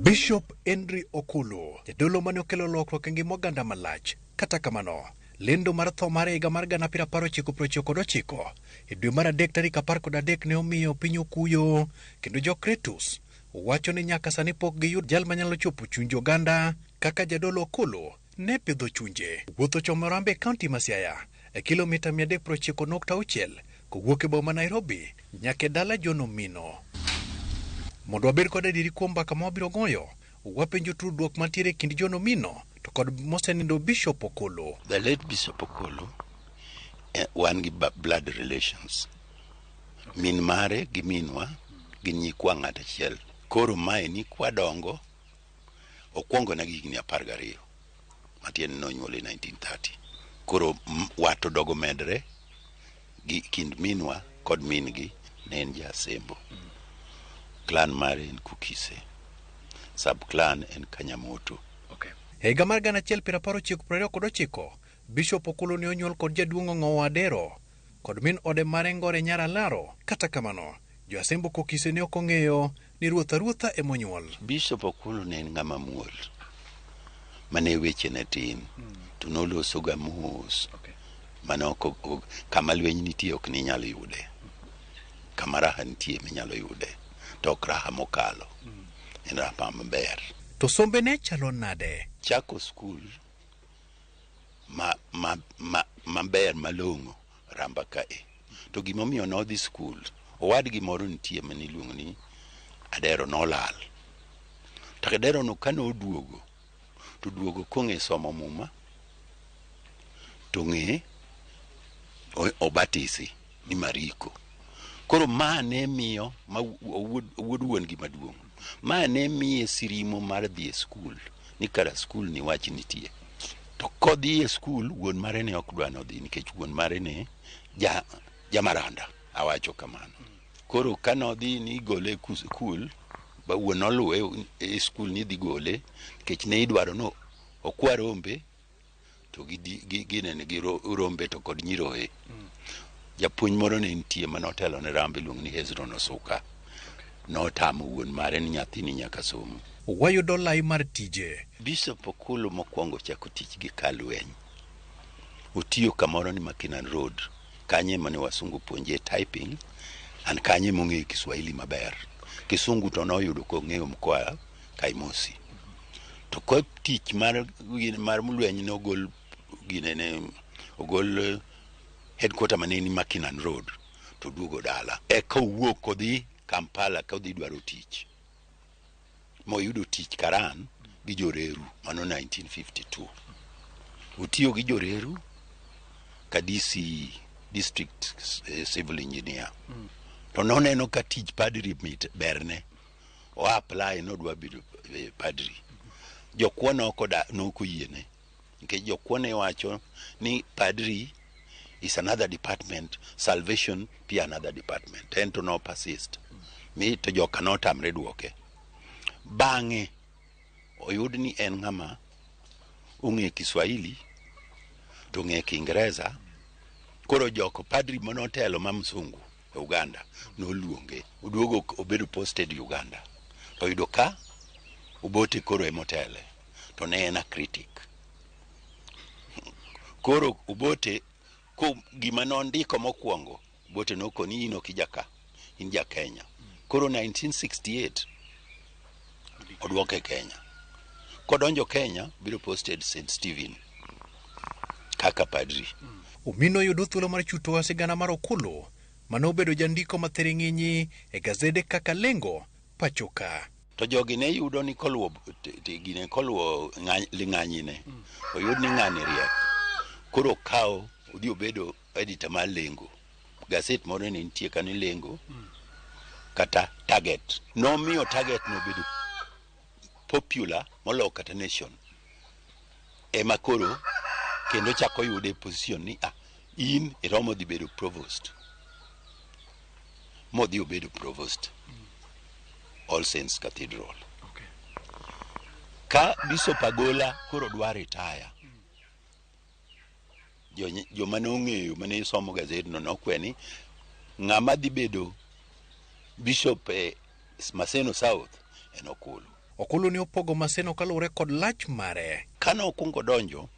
Bishop Henry Okullu, jadolo mane okelo lokruok e ngima oganda malach. Kata kamano, lendo mar tho mare higa mar 1999 e dwe mar adek tarik 13 ne omiyo piny okuyo kendo jo Kretus wacho ni nyaka sani pok giyud jal manyalo chopo chunje oganda kaka jadolo Okullu ne pidho chunje. Wuoth ochomo Rambe e kaunti ma Siaya e kilomita 396 kowuok e boma Nairobi nyaka e dala John Omino. Mondo wabed kod adieri kuom mbaka ma wabiro goyo, wapenjo tudruok mantiere e kind John Omino to kod mosenindo Bishop Okullu. The late Bishop Okullu, wan gi blood relations. Min mare gi minwa gin nyikwa ng'at achiel. Koro mae ni kwadongo, okwongo na gi higni 12. Matiende nonyuole 1930. Koro wat odogo medre gi kind minwa kod min gi ne en ja Asembo. Clan mare en Kukise. Sub clan en Kanyamoto. E higa mar 1999, Bishop Okullu ne onyuol kod jaduong' Ong'owo Adero kod min ode mare Ngore Nyar Alaro. Kata kamano, jo Asembo Kokise ne ok ong'eyo ni ruoth aruotha emonyuol. Bishop Okullu ne en ng'ama muol mane weche ne tin to noloso ga mos mane ok kama lweny nitie ok ninyal yude, kama raha nitie minyalo yude to ok raha mokalo, en raha maber. To sombe ne chalo nade? Chako skul maber malong'o Ramba kae. To gimomiyo nodhi skul, owadgi moro nitie mane iluongo ni Adero nolal. To Adero no kane oduogo, to oduogo kong'e somo muma, to ng'e obatisi ni Mariko. Koro ma ne miyo ma wuod wuon gi maduong'. Ma ne miye sirimo mar dhi e skul, ni kara skul ni wach nitie. To kodhi e skul, wuon mare ne ok dwa nodhi nikech wuon mare ne jamaranda, awacho kamano. Koro kanodhi ni igole e skul, ba wuon noluwe e skul ni idhi gole, nikech ne idwaro no okwa rombe to ginene gi rombe to kod nyiroye. Japuonj moro ne nitie manotelo ne Rambe iluongo ni Hezron Osuka. Notamo wuon mare ni nyathini nyaka somo. Wayudo lai mar tije. Bishop Okullu mokwongo chako tich gi kalweny. Otiyo kamoro ni Mackinnon Road. Kanyo ema ne wasungu puonje typing and kanyo ema ong'eyo Kiswahili maber. Kisungu to noyudo kong'eyo koa Kaimosi. To ko tich mar lweny nogol ginene ogol headquarter mane ni Mackinnon Road to duogo dala. Eka owuok odhi Kampala ka odhi dwaro tich. Moyudo tich Karan gi Joreru mano 1952. Otiyo gi Joreru ka DC District Civil Engineer. To noneno ka tich padri mit berne. O apply nodwa bedo padri. Jokuo nokoyiene. Nikech jokuo ne wacho ni padri is another department, salvation be another department. En to no persist. Mi to joka notamre duoke. Bang'e oyud ni en ng'ama ong'e Kiswahili to ong'e Kiingereza. Koro joko padri manotelo ma msungu e Uganda noluonge. Oduogo obedo posted Uganda. To oyudo ka Obote koro emotele. To ne en a critic. Koro Obote ko gima nondiko mokwongo, Obote nokoni in ok ijaka, in ja Kenya. Koro 1968 odwoke Kenya. Kodonjo Kenya, biro posted St. Stephen kaka padri. Omino yudo thuolo mar chuto sigana mar Okullu mane obedo jandiko mathiring'inyi e gazede kaka Lengo pachoka. To jogi ne yudo ni koluwo gine koluwo ling'anyine, oyud ni ng'ani riek. Koro okawo odhi obedo editor mar Lengo. Gaset moro ne nitie kanyo Lengo kata Target. Nomiyo Target nobedo popular moloyo kata Nation. Ema koro kendo chako yude position ni in iromo dhi bedo provost. Modhi obedo provost. All Saints Cathedral. Ka Bishop Agola koro dwa retire, joma nong'eyo mane somo gazetno nokwe ni ng'ama dhi bedo Bishop e Maseno South en Okulu. Okulu ne opogo Maseno kaluwore kod lach mare. Kane okwongo donjo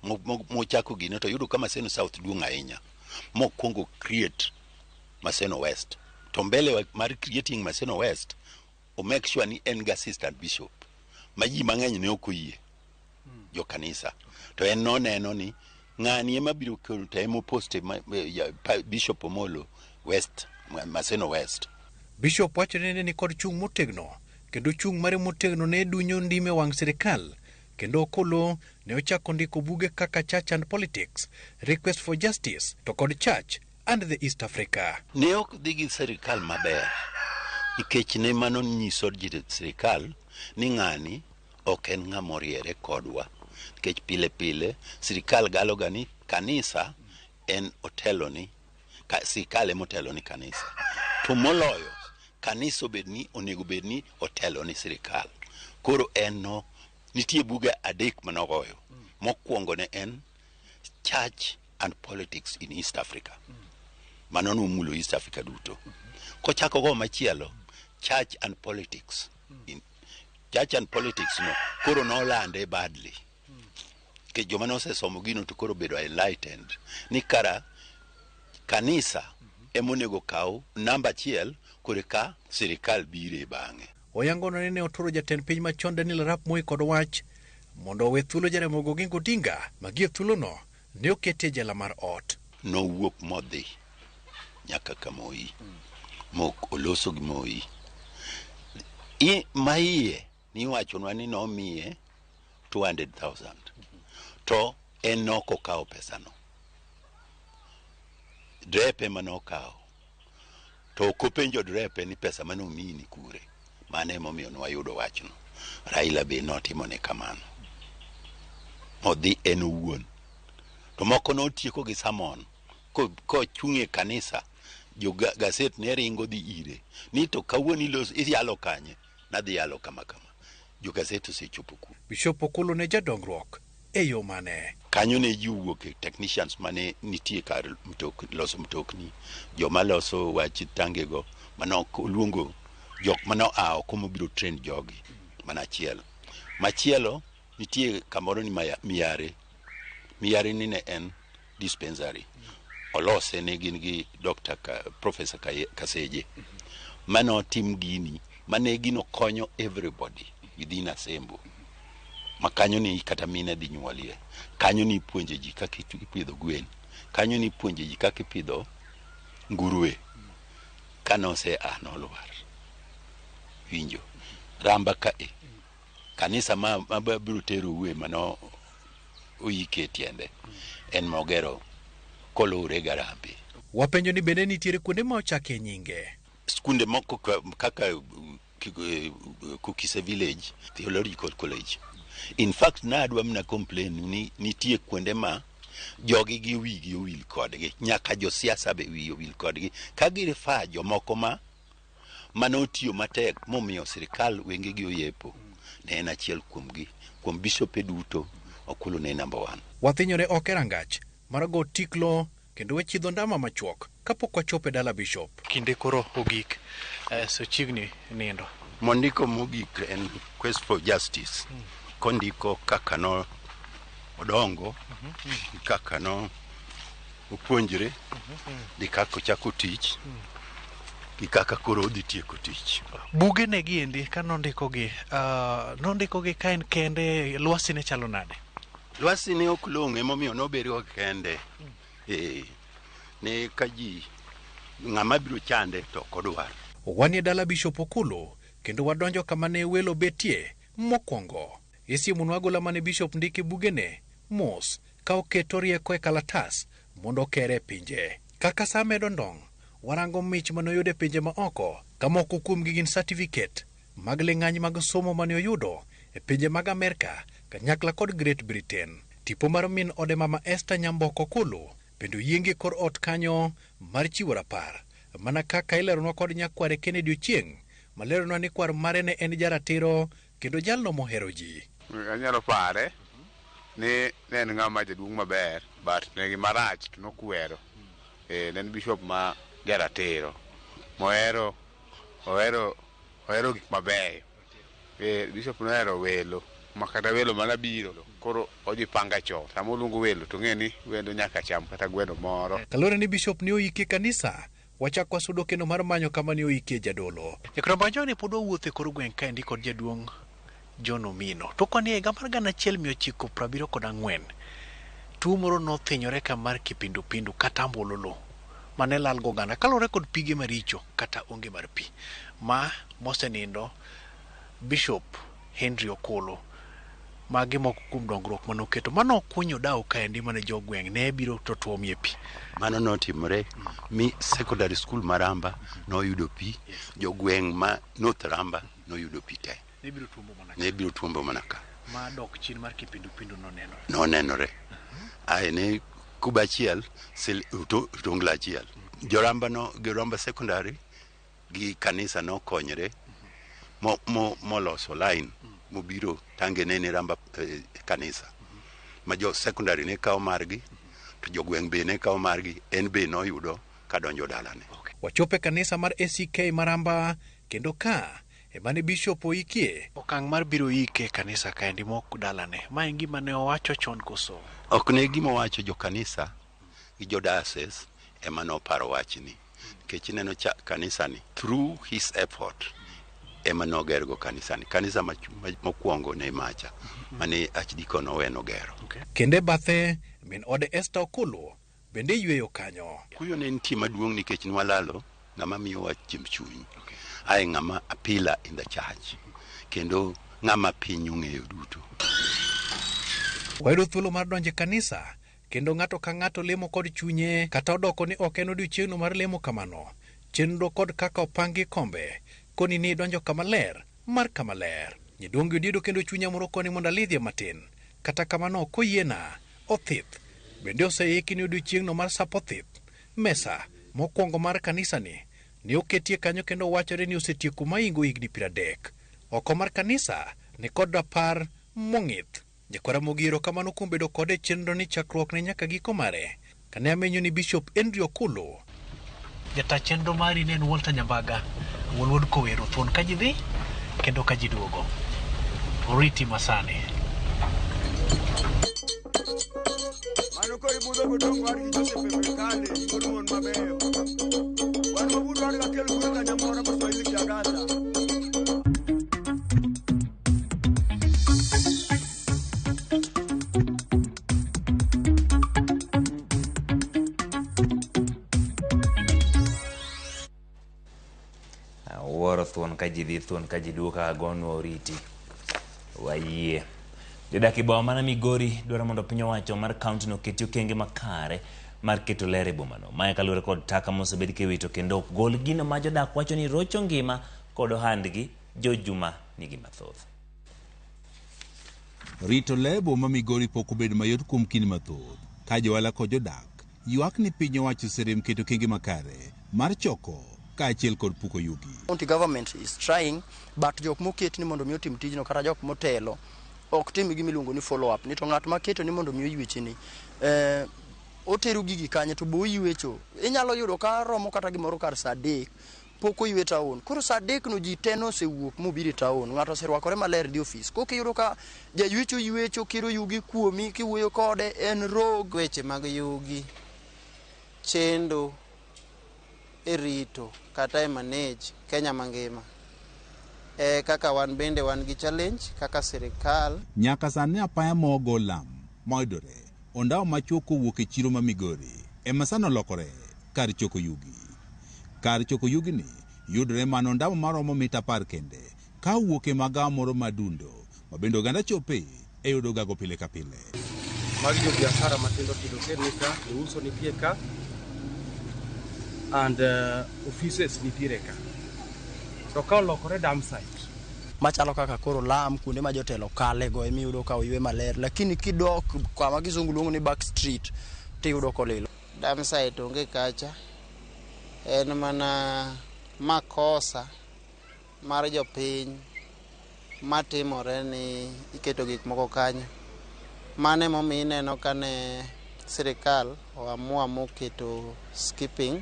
mochako gine to yudo ka Maseno South duong' ahinya. Mokwongo create Maseno West. To mbele mar creating Maseno West, o make sure ni en gi assistant bishop ma ji mang'eny ne ok oyie jo kanisa. To en noneno ni ng'ani ema biro kelo to ema oposte Bishop Omolo West, Maseno West. Bishop wacho ni ne nikod chung' motegno kendo chung' mare motegno ne dunyo ndime wang' sirikal kendo Okulu ne ochako ndiko buge kaka Church and Politics, Request for Justice to kod Church and the East Africa. Ne ok dhi gi sirikal maber nikech ne mano nyiso sirikal ni ng'ani ok en ng'ama oriere kodwa nikech pile pile sirikal galoga ni kanisa en otelo ni sirikal ema otelo ni kanisa to moloyo kanisa obed ni onego bed ni otelo ni sirikal. Koro en no nitie buge adek manogoyo. Mokwongo ne en Church and Politics in East Africa. Mano nomulo East Africa duto. Kochako go machielo Church and Politics. In Church and Politics no koro nolande badly. Nikech joma nosesomo gino to koro bedo enlightened ni kara kanisa ema onego kaw namba achiel kore ka sirikal bire bang'e. Oyango ni ne oturo jatend piny machon Daniel Arap Moi kod wach mondo owe thuolo Jaramogi Oginga Odinga ma gie thuolono ne okete e jela mar ot. Nowuok modhi nyaka ka Moi mok oloso gi Moi. Maiye niwachonwa ni nomiye 200,000 to en nok okawo pesano. Drepe ema nokawo to ok openjo drepe ni pesa mane omiyi ni kure. Mano emomiyo ne wayudo wachno. Raila be notimone kamano. Odhi en owuon. To moko notieko gi samon kochung' e kanisa jo gaset ne ringo dhi ire ni to kawuono iyalo kanye? Nadhi yalo kama kama. Jo gaset osechopo ku. Bishop Okulu ne jadongruok e yo mane? Kanyo ne ji owuok e technicians mane nitie kar loso mtokni, joma loso wach tangego mane ok oluongo jok mane oa oko mobiro train jogi mana achiel. Machielo nitie kamoro ni Miyare. Miyare ni ne en dispensary. Olose ne gin gi Dr. Professor Kaseje. Mane otim gini, mane gino konyo everybody within Asembo. Ma kanyo ni kata mine dhi nyuolie. Kanyo ni ipuonje ji kaka ipidho gwen. Kanyo ni ipuonje ji kaka ipidho nguruwe. Kane ose a nolwar. Winjo. Ramba ka e. Kanisa ma biro terou e mano oyike tiende. En mogero koluwore gi Harambee. Wapenjo ni bende nitiere kuonde ma ochakie nyinge. Skunde moko kaka Kukise Village Theological College. In fact, nadwa mana complain ni nitie kuonde ma jogi gi wigi owil kodgi, nyaka josiasa be wiyi owil kodgi. Ka girifaa jomoko ma manotiyo matek momiyo sirikal wengegi oyepo, ne en achiel kuomgi. Kuom bishope duto, Okulu ne number 1. Wathinyore oko e rangach mar go tiklo kendo wachidho ndama machuok kapok wachopo e dala bishop. Kinde koro ogik, so chiegni nindo. Mondiko mogik en Quest for Justice. Kondiko kaka no odongo, kaka no opuonjre, gi kaka ochako tich, gi kaka koro odhi tieko tich. Buge ne giendi ka nondikogi, nondikogi ka en kende, lwasi ne chalo nade? Lwasi ne ok long'o emomiyo nobedo kende. Ne ka ji ng'ama biro chande to ok odwar. Wanie dala Bishop Okulu kendo wadonjo kama ne welo betie mokwongo. Isiemonwa agola mane Bishop ndike bugene mos ka oketo rieko e kalatas mondo okere e pinje. Kaka sa medo ndong', warango mich mane oyudo e pinje ma oko, ka moko kuomgi gin certificate mag ling'any mag somo mane oyudo e pinje mag Amerka kanyakla kod Great Britain. Tipo mar min ode Mama Esther Nyambok Okulu bende oyienge kor ot kanyo mar chiwo rapar, mana kaka ileronwa kod nyakware Kennedy Ochieng' maleronwa ni kwar mare ne en jaratiro kendo jalno mohero ji. Anyalo pare ni ne en ng'ama jaduong' maber, but ne gi marach to nokwero. Ne en bishop ma jaratiro mohero Ohero ohero gik mabeyo. Bishop nohero welo ma kata welo mana biro koro odhi panga chon. Sama oluongo welo to ng'e ni wendo nyaka cham kata gweno moro. Kaluwore ni bishop ne oikie kanisa, wachak wasudo kendo mar manyo kama ne oikie jadolo. Nyakramba pod wawuotho e kor gweng' kaendi kod jaduong' John Omino. To koni e higa mar 1974, tuo moro nothinyore ka mar kipindupindu kata ambululu mane lal go oganda kaluwore kod pige maricho kata onge mar pi. Ma mosenindo Bishop Henry Okulu magi moko kuom dongruok manoketo mano okunyo dawo kaendi mane jogweng' ne biro to tuomie pi. Mano notimore mi secondary school ma Ramba noyudo pi, jogweng' ma North Ramba noyudo pi te. Ne biro tuombo mana Ne biro tuombo mana ka. ma dok chien mar kipindupindu nonenore. Nonenore. Ae ne kuba achiel, otongla achiel. Joramba no, Joramba secondary gi kanisa nokonyre moloso line mobiro tange ne ni Ramba kanisa. Ma jo secondary ne kawo margi, to jogweng' be ne kawo margi, en be noyudo kadonjo dalane. Wachopo e kanisa mar ACK Maramba kendo ka emane bishop oikie okang' mar biro ike e kanisa kaendi mok dalane. Ma en gima ne owacho chon koso? Ok ne gima owacho jo kanisa gi jo diocese ema noparo wachni. Nikech ineno cha kanisani through his effort ema nogergo kanisani. Kanisa mokwongo ne macha mane Archdeacon Owen ogero. Kendo e bathe min ode Esther Okulu bende yweyo kanyo. Kuyo ne nitie maduong' nikech nwalalo ng'ama miyowa chiemb chuny. Ae ng'ama a pillar in the church. Kendo ng'ama piny ong'eyo duto. Wayudo thuolo mar donjo e kanisa kendo ng'ato ka ng'ato lemo kod chunye kata odoko ni ok en odiochieng'no mar lemo kamano. Chenro kod kaka opangi kombe koni ni idonjo kama ler mar kama ler. Nyaduong' gi odiedo kendo chunya moro koni mondo alidhie matin. Kata kamano ok oyiena. Othith bende oseiki ni odiochieng'no mar sap othith. Mesa mokwongo mar kanisani ne oketie kanyo kendo wachore ni osetieko maingo higni 30. Oko mar kanisa ni kod rapar mong'ith. Nyakwara Ramogi erokamano kuom bedo kode e chenro ni chakruok ne nyaka giko mare. Kane amenyo ni Bishop Henry Okulu. Jata chenro mari ne en Walter Nyambaga, wuon wuod Kowero, thuon ka ji dhi kendo ka ji duogo. Oriti masani. Mano koro ibudho godong war gi Joseph e Mekale, wuod mon mabeyo. Wan wabudho war gakel kure kanyamora Kiswahili kiagata. Awuoro thuon ka ji dhi, thuon ka ji duogo kaka gonwa oriti. Wayie. Jodak e boma mana Migori dwaro mondo piny owacho mar kaunti no oketi okenge makare mar keto ler e bomano. Mae kaluwore kod taka mosebed kiwito kendo ok gol gino ma jodak wacho ni rocho ngima kod ohandgi. George Juma nigi mathoth. Rito ler e boma Migori pok obedo mayot kuom kinde mathoth, ka johala kod jodak ywak ni piny owacho oserem keto okenge makare mar choko kaachiel kod puko yugi. County government is trying, but jok moket ni mondo mi otim tijno kata jok motelo ok tim gima iluongo ni follow up ni to ng'at maketo ni mondo mi oyweche ni otero gigi kanye to bo oywecho. Inyalo yudo ka romo kata gimoro kar saa 3 pok oywe town. Koro saa 3 no ji te nosewuok mobiro e town, ng'ato oserwakore maler dhi ofis. Kok iyudo ka jaywecho ywecho kiro yugi kuomi kiwuoyo kode en rog. Weche mag yugi chendo e rito kata e manage Kenya mangima. Kaka wan bende wan gi challenge kaka sirikal. Nyaka sani apaya mogo lam moyudore ondawo machuok kowuok e chiro ma Migori ema sani olokore kar choko yugi. Kar choko yugi ni yudore mana ondawo maromo mita 10 kende ka owuok e magawa moro madundo ma bende oganda chope e yudo gago pile ka pile. Magi jo biashara matindo tindo ker ka, jouso nitie ka and offices nitiere ka. To ka olokore dump site machalo kaka koro lam kuonde ma jotelo kale go emiyudo ka oywe maler, lakini kidok kama kizungu luongo ni back street tiyudo kolilo. Dump site onge kacha, en mana makosa mar jopiny matimore ni iketo gik moko kanyo. Mano emomiyo ineno kane sirikal oamua moketo skipping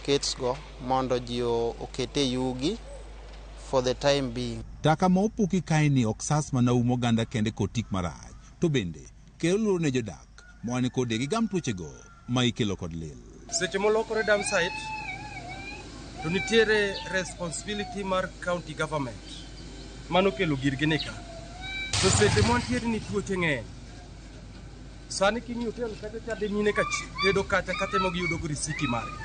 buckets go mondo ji okete yugi for the time being. Taka ma opuki kaeni ok sas mana um oganda kende kod tik marach, to bende kelo luoro ne jodak ma kod gigam tuochego ma ikelo kod lil. Seche molokore dump site to nitiere responsibility mar county government mano kelo girgi ka. To seche mwantiere ni tuoche ng'eny. Sani king'iyo hotel kacha chande mine ka tedo kacha katemo giyudo go risiti margi.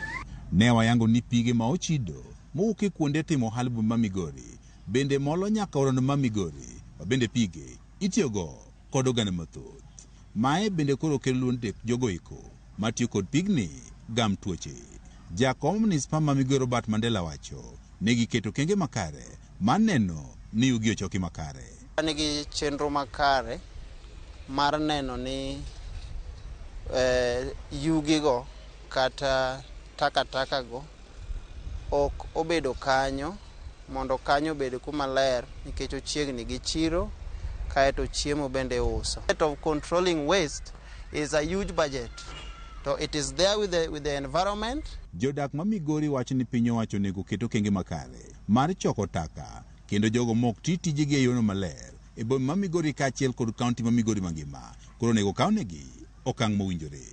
Ne wayango ni pige ma ochido mowuok e kuonde timo ohala ma Migori bende molo nyaka orono ma Migori ma bende pige itiyogo kod oganda mathoth. Mae bende koro kelo luoro ne jogo eko matiyo kod pigni gam tuoche. Jakom manispa ma Migori Robert Mandela wacho ne giketo okenge makare mar neno ni yugi ochoki makare. Nigi chenro makare mar neno ni yugigo kata takataka go ok obedo kanyo mondo kanyo obed kuma ler nikech ochiegni gi chiro kaeto chiemo bende uso. Of controlling waste is a huge budget. So it is there with the environment. Jodak ma Migori wacho ni piny owacho onego oket okenge makare mar choko taka kendo jogo mok ti tijegi e yono maler e boma ma Migori kaachiel kod kaunti ma Migori mangima koro onego kawnegi okang' mowinjore.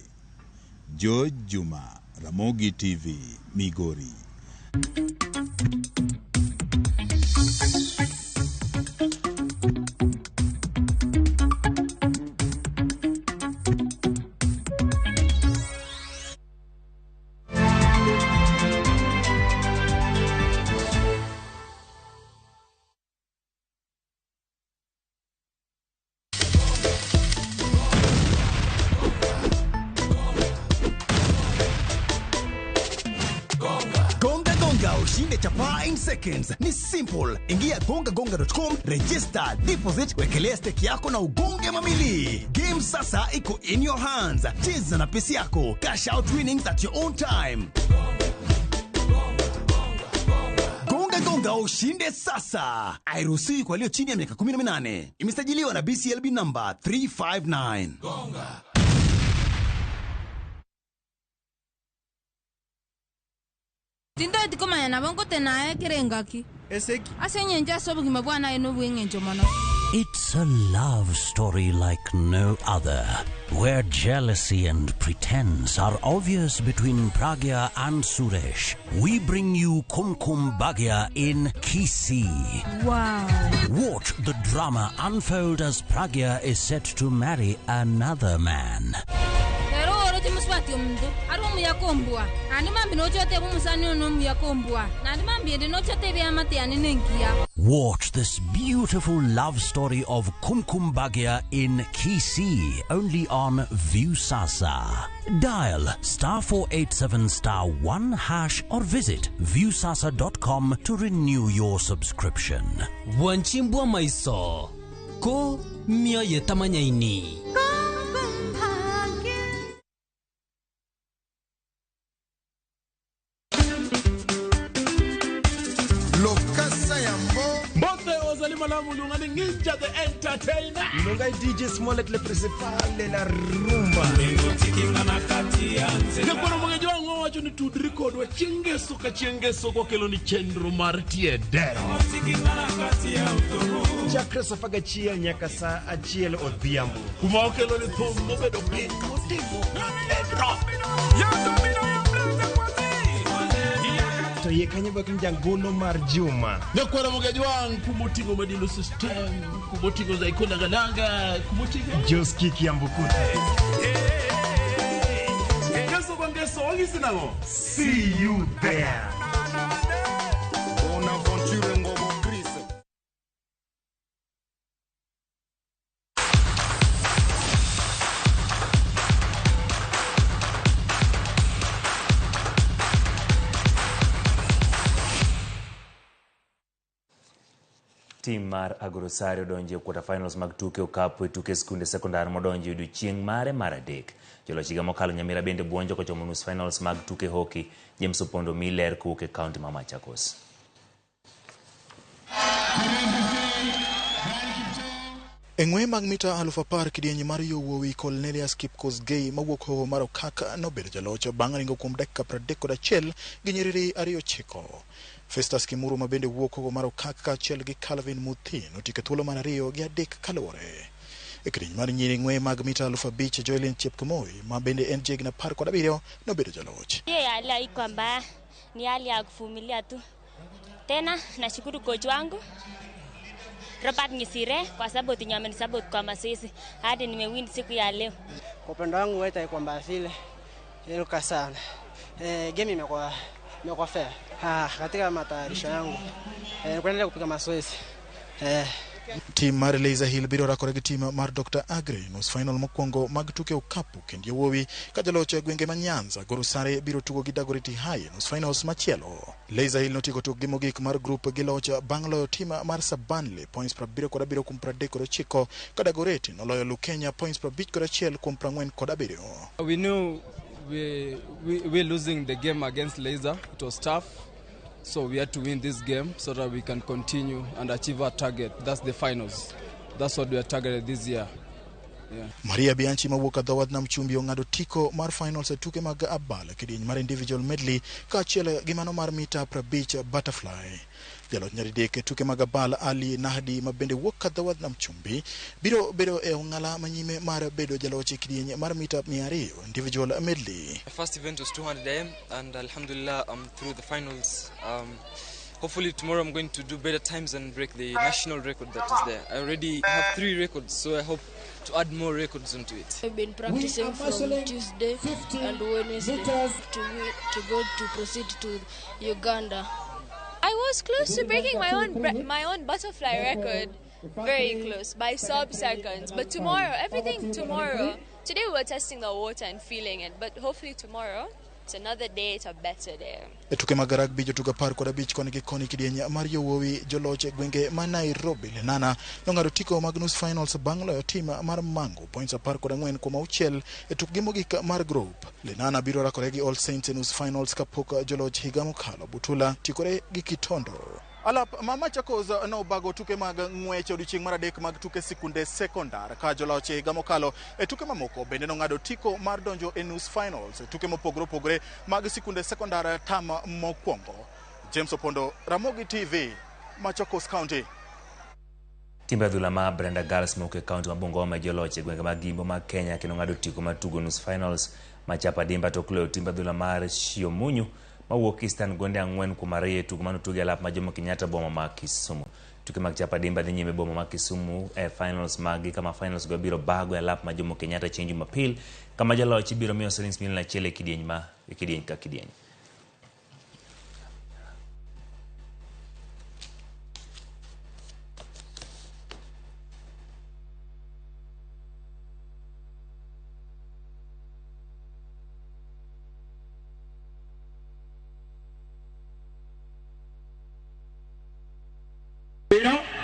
George Juma, Ramogi TV, Migori. Gonga Gonga ushinde chapaa in seconds. Ni simple. Ingia gongagonga.com, register, deposit, wekelea stake yako na ugonge mamili. Game sasa iko in your hands. Cheza na pesa yako. Cash out winnings at your own time. Gonga Gonga ushinde sasa. Hairuhusiwi kwa walio chini ya miaka 18. Imesajiliwa na BCLB number 359. Gonga. Tintoeti komanya nabo nkotena ekere Eseki. Ase eng'encho ase obogima bwana aye nobweng'encho mono. It's a love story like no other, where jealousy and pretense are obvious between Pragya and Suresh. We bring you Kumkum Bhagya in Kisii. Wow. Watch the drama unfold as Pragya is set to marry another man. Ero oroche muswati omuntu ari omuyaka ombwa nandi mambi nochote omusani ono omuyaka ombwa nandi mambi ende nochote ebyamate yane nenkiya. Watch this beautiful love story of Kumkum Bhagya in Kisii, only on Viusasa. Dial *487*1# or visit viusasa.com to renew your subscription. Wanchimbwa maiso ko mioyo tamanyaini. Malamu Lunga Ninja the Entertainer. Lunga DJ Smollett le principal de la rumba. Nyakwaro mang'eny wang'o wacho ni tudri kodwa chieng' ngeso ka chieng' ngeso kokelo ni chenro mar tie dero. Chakre saa 11 nyaka saa 1 odhiambo. Kuma okelo ni thum mobedo piny motimo pedro. To yie kanyo bak jangono mar Juma. Nyakwaro mang'eny wang' kumoting'o Madilo System, kumoting'o Zaiko Nangananga, kumoting'o Joski Kiambukuta. Ngeso kwa ngeso wang'isi nang'o? See you there. Bonaventure Ngobo Chris. Tim mar Agorosari odonjo e quarter finals mag tuke okapu e tuke skunde sekondar modonjo e odiochieng' mare mar adek. Joloch higa mokalo Nyamira bende buonjo kochomo nus finals mag tuke hockey. James Opondo mi ler kowuok e kaunti ma Machakos. E ng'weye mag mita 10,000 kidieny mar yowuowi Cornelius Kipkosgei mawuok Hoho mar Okak nobedo jaloch bang' ringo kuom dakika 31 gi nyiriri 29. Festus Kimuru ma bende wuok Hoho mar Okak kaachiel gi Calvin Muthi notieko e thuolo mar 2 gi 3 kaluwore. E kidieny mar nyiri ng'weye mag mita 5,000 Joelyn Chepkemoi ma bende en jahigni 17 nobedo jaloch. Hiyo hali haikuwa mbaya, ni hali ya kuvumilia tu. Tena nashukuru coach wangu Robert Ngisire kwa sababu amenisupport kwa mazoezi hadi nimewin siku ya leo. Kwa upande wangu weta haikuwa mbaya vile, niliruka sana. Game imekuwa fair. Katika matayarisho yangu nikuendelea kupiga mazoezi. Tim mar Laser Hill biro rakore gi tim mar Dr. Agre nus final mokwongo mag tuke okapu kendo yawuowi ka jaloch e gwenge ma Nyanza Goro Sare biro tugo gi Dagoretti High nus finals machielo. Laser Hill notieko tukgi mogik mar grup gi loch bang' loyo tim mar Sabanle points 77 kuom 39 ka Dagoretti noloyo Lukenya points 51 kuom 47. We knew we're losing the game against Laser. It was tough. So we had to win this game so that we can continue and achieve our target. That's the finals. That's what we are targeted this year. Yeah. Maria Bianchi mawuok e dho nam chumbi ong'ado tiko mar finals e tuke mag abal kidieny mar individual medley kaachiel gi mano mar mita 50 butterfly. Jaloch nyadidek e tuke mag abal Ali Nahdi ma bende wuok ka dho nam chumbi biro bedo e ong'ala manyime mar bedo jaloch e kidieny mar mita 200 individual medley. My first event was 200 AM and alhamdulillah I'm through the finals. Hopefully tomorrow I'm going to do better times and break the national record that is there. I already have 3 records, so I hope to add more records onto it. I've been practicing from Tuesday and Wednesday to go to proceed to Uganda. I was close to breaking my own butterfly record, very close by sub-seconds. But tomorrow, everything tomorrow. Today we were testing the water and feeling it, but hopefully tomorrow it's another day, it's a better day. E tuke mag rugby jotugo 15 koni gi koni kidieny mar yowuowi joloch e gwenge ma Nairobi Lenana nong'ado tiko mag nus finals bang' loyo tim mar Mango points 14 kuom 6 e tukgi mogik mar group. Lenana biro rakore gi All Saints e nus finals kapok joloch higa mokalo Butula tikore gi Kitondo. Alap ma Machakos nobago tuke mag ng'wech odiochieng' mar adek mag tuke sikunde sekondar ka joloch higa mokalo e tuke mamoko bende nong'ado tiko mar donjo e nus finals e tuke mopogore opogore mag sikunde sekondar tam mokwongo. James Opondo, Ramogi TV, Machakos County. Timbe adhula ma Brenda Girls mawuok e kaunti ma Bungoma joloch e gwenge mag Imbo mag Kenya kendo ng'ado tiko mar tugo nus finals ma Chapa Dimba tok loyo timbe adhula mar Shiomunyu mawuok Eastern gonde 4 kuom 2 e tugo manotugi e alap ma Jomo Kenyatta boma ma Kisumu. Tuke mag Chapa Dimba dhi nyime boma ma Kisumu e finals maggi kama finals go biro bago e alap ma Jomo Kenyatta chieng' Jumapil kama jaloch ibiro miyo siling milion 1 e kidieny ka kidieny.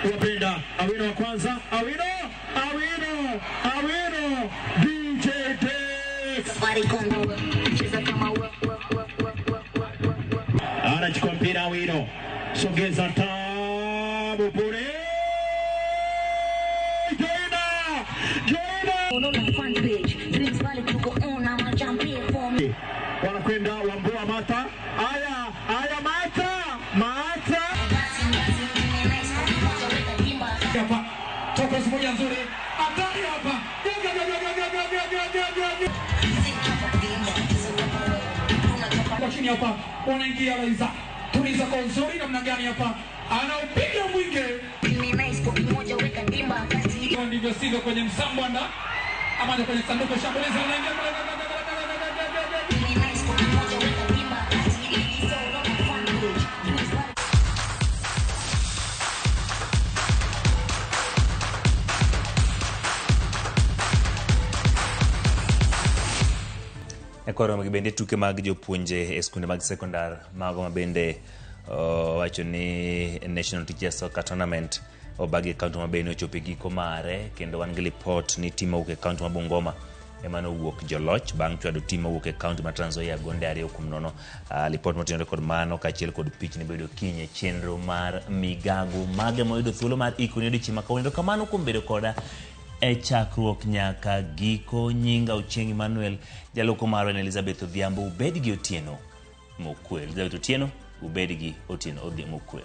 Wapenda Awino wa kwanza, Awino, Awino, Awino, DJ Dex. Anachukua mpira Awino, sogeza tabu pure. Joina, Joina. Wanakwenda Wambua Mata, aya, aya Mata, Mata. Hapa toka moja nzuri hatari hapa kwa chini hapa wanaingia Laiza tuliza kwa nzuri namna gani hapa anaupiga mwinge ndivyo sivyo kwenye msambo anda ama kwenye sanduku shambulizi anaingia. Koro bende tuke mag jopuonje e skunde mag sekondar mago ma bende wacho ni National Teachers Soccer Tournament obagi e kaunti ma Beni ochopo e giko mare kendo wan gi lipot ni tim mawuok e kaunti ma Bungoma ema nowuok joloch bang' chwado tim mawuok e kaunti ma Trans Nzoia gonde 2-0. Lipot motenore kod mano kaachiel kod pichni bedo kiny e chenro mar migago mage moyudo thuolo mar ikoni odiochieng' ma kawuono. Erokamano kuom bedo koda e chakruok nyaka giko. Nyinga Ochieng' Emmanuel, jaloko marwa en Elizabeth Odhiambo. Ubed gi otieno mokwe. Elizabeth Otieno, ubed gi otieno mokwe.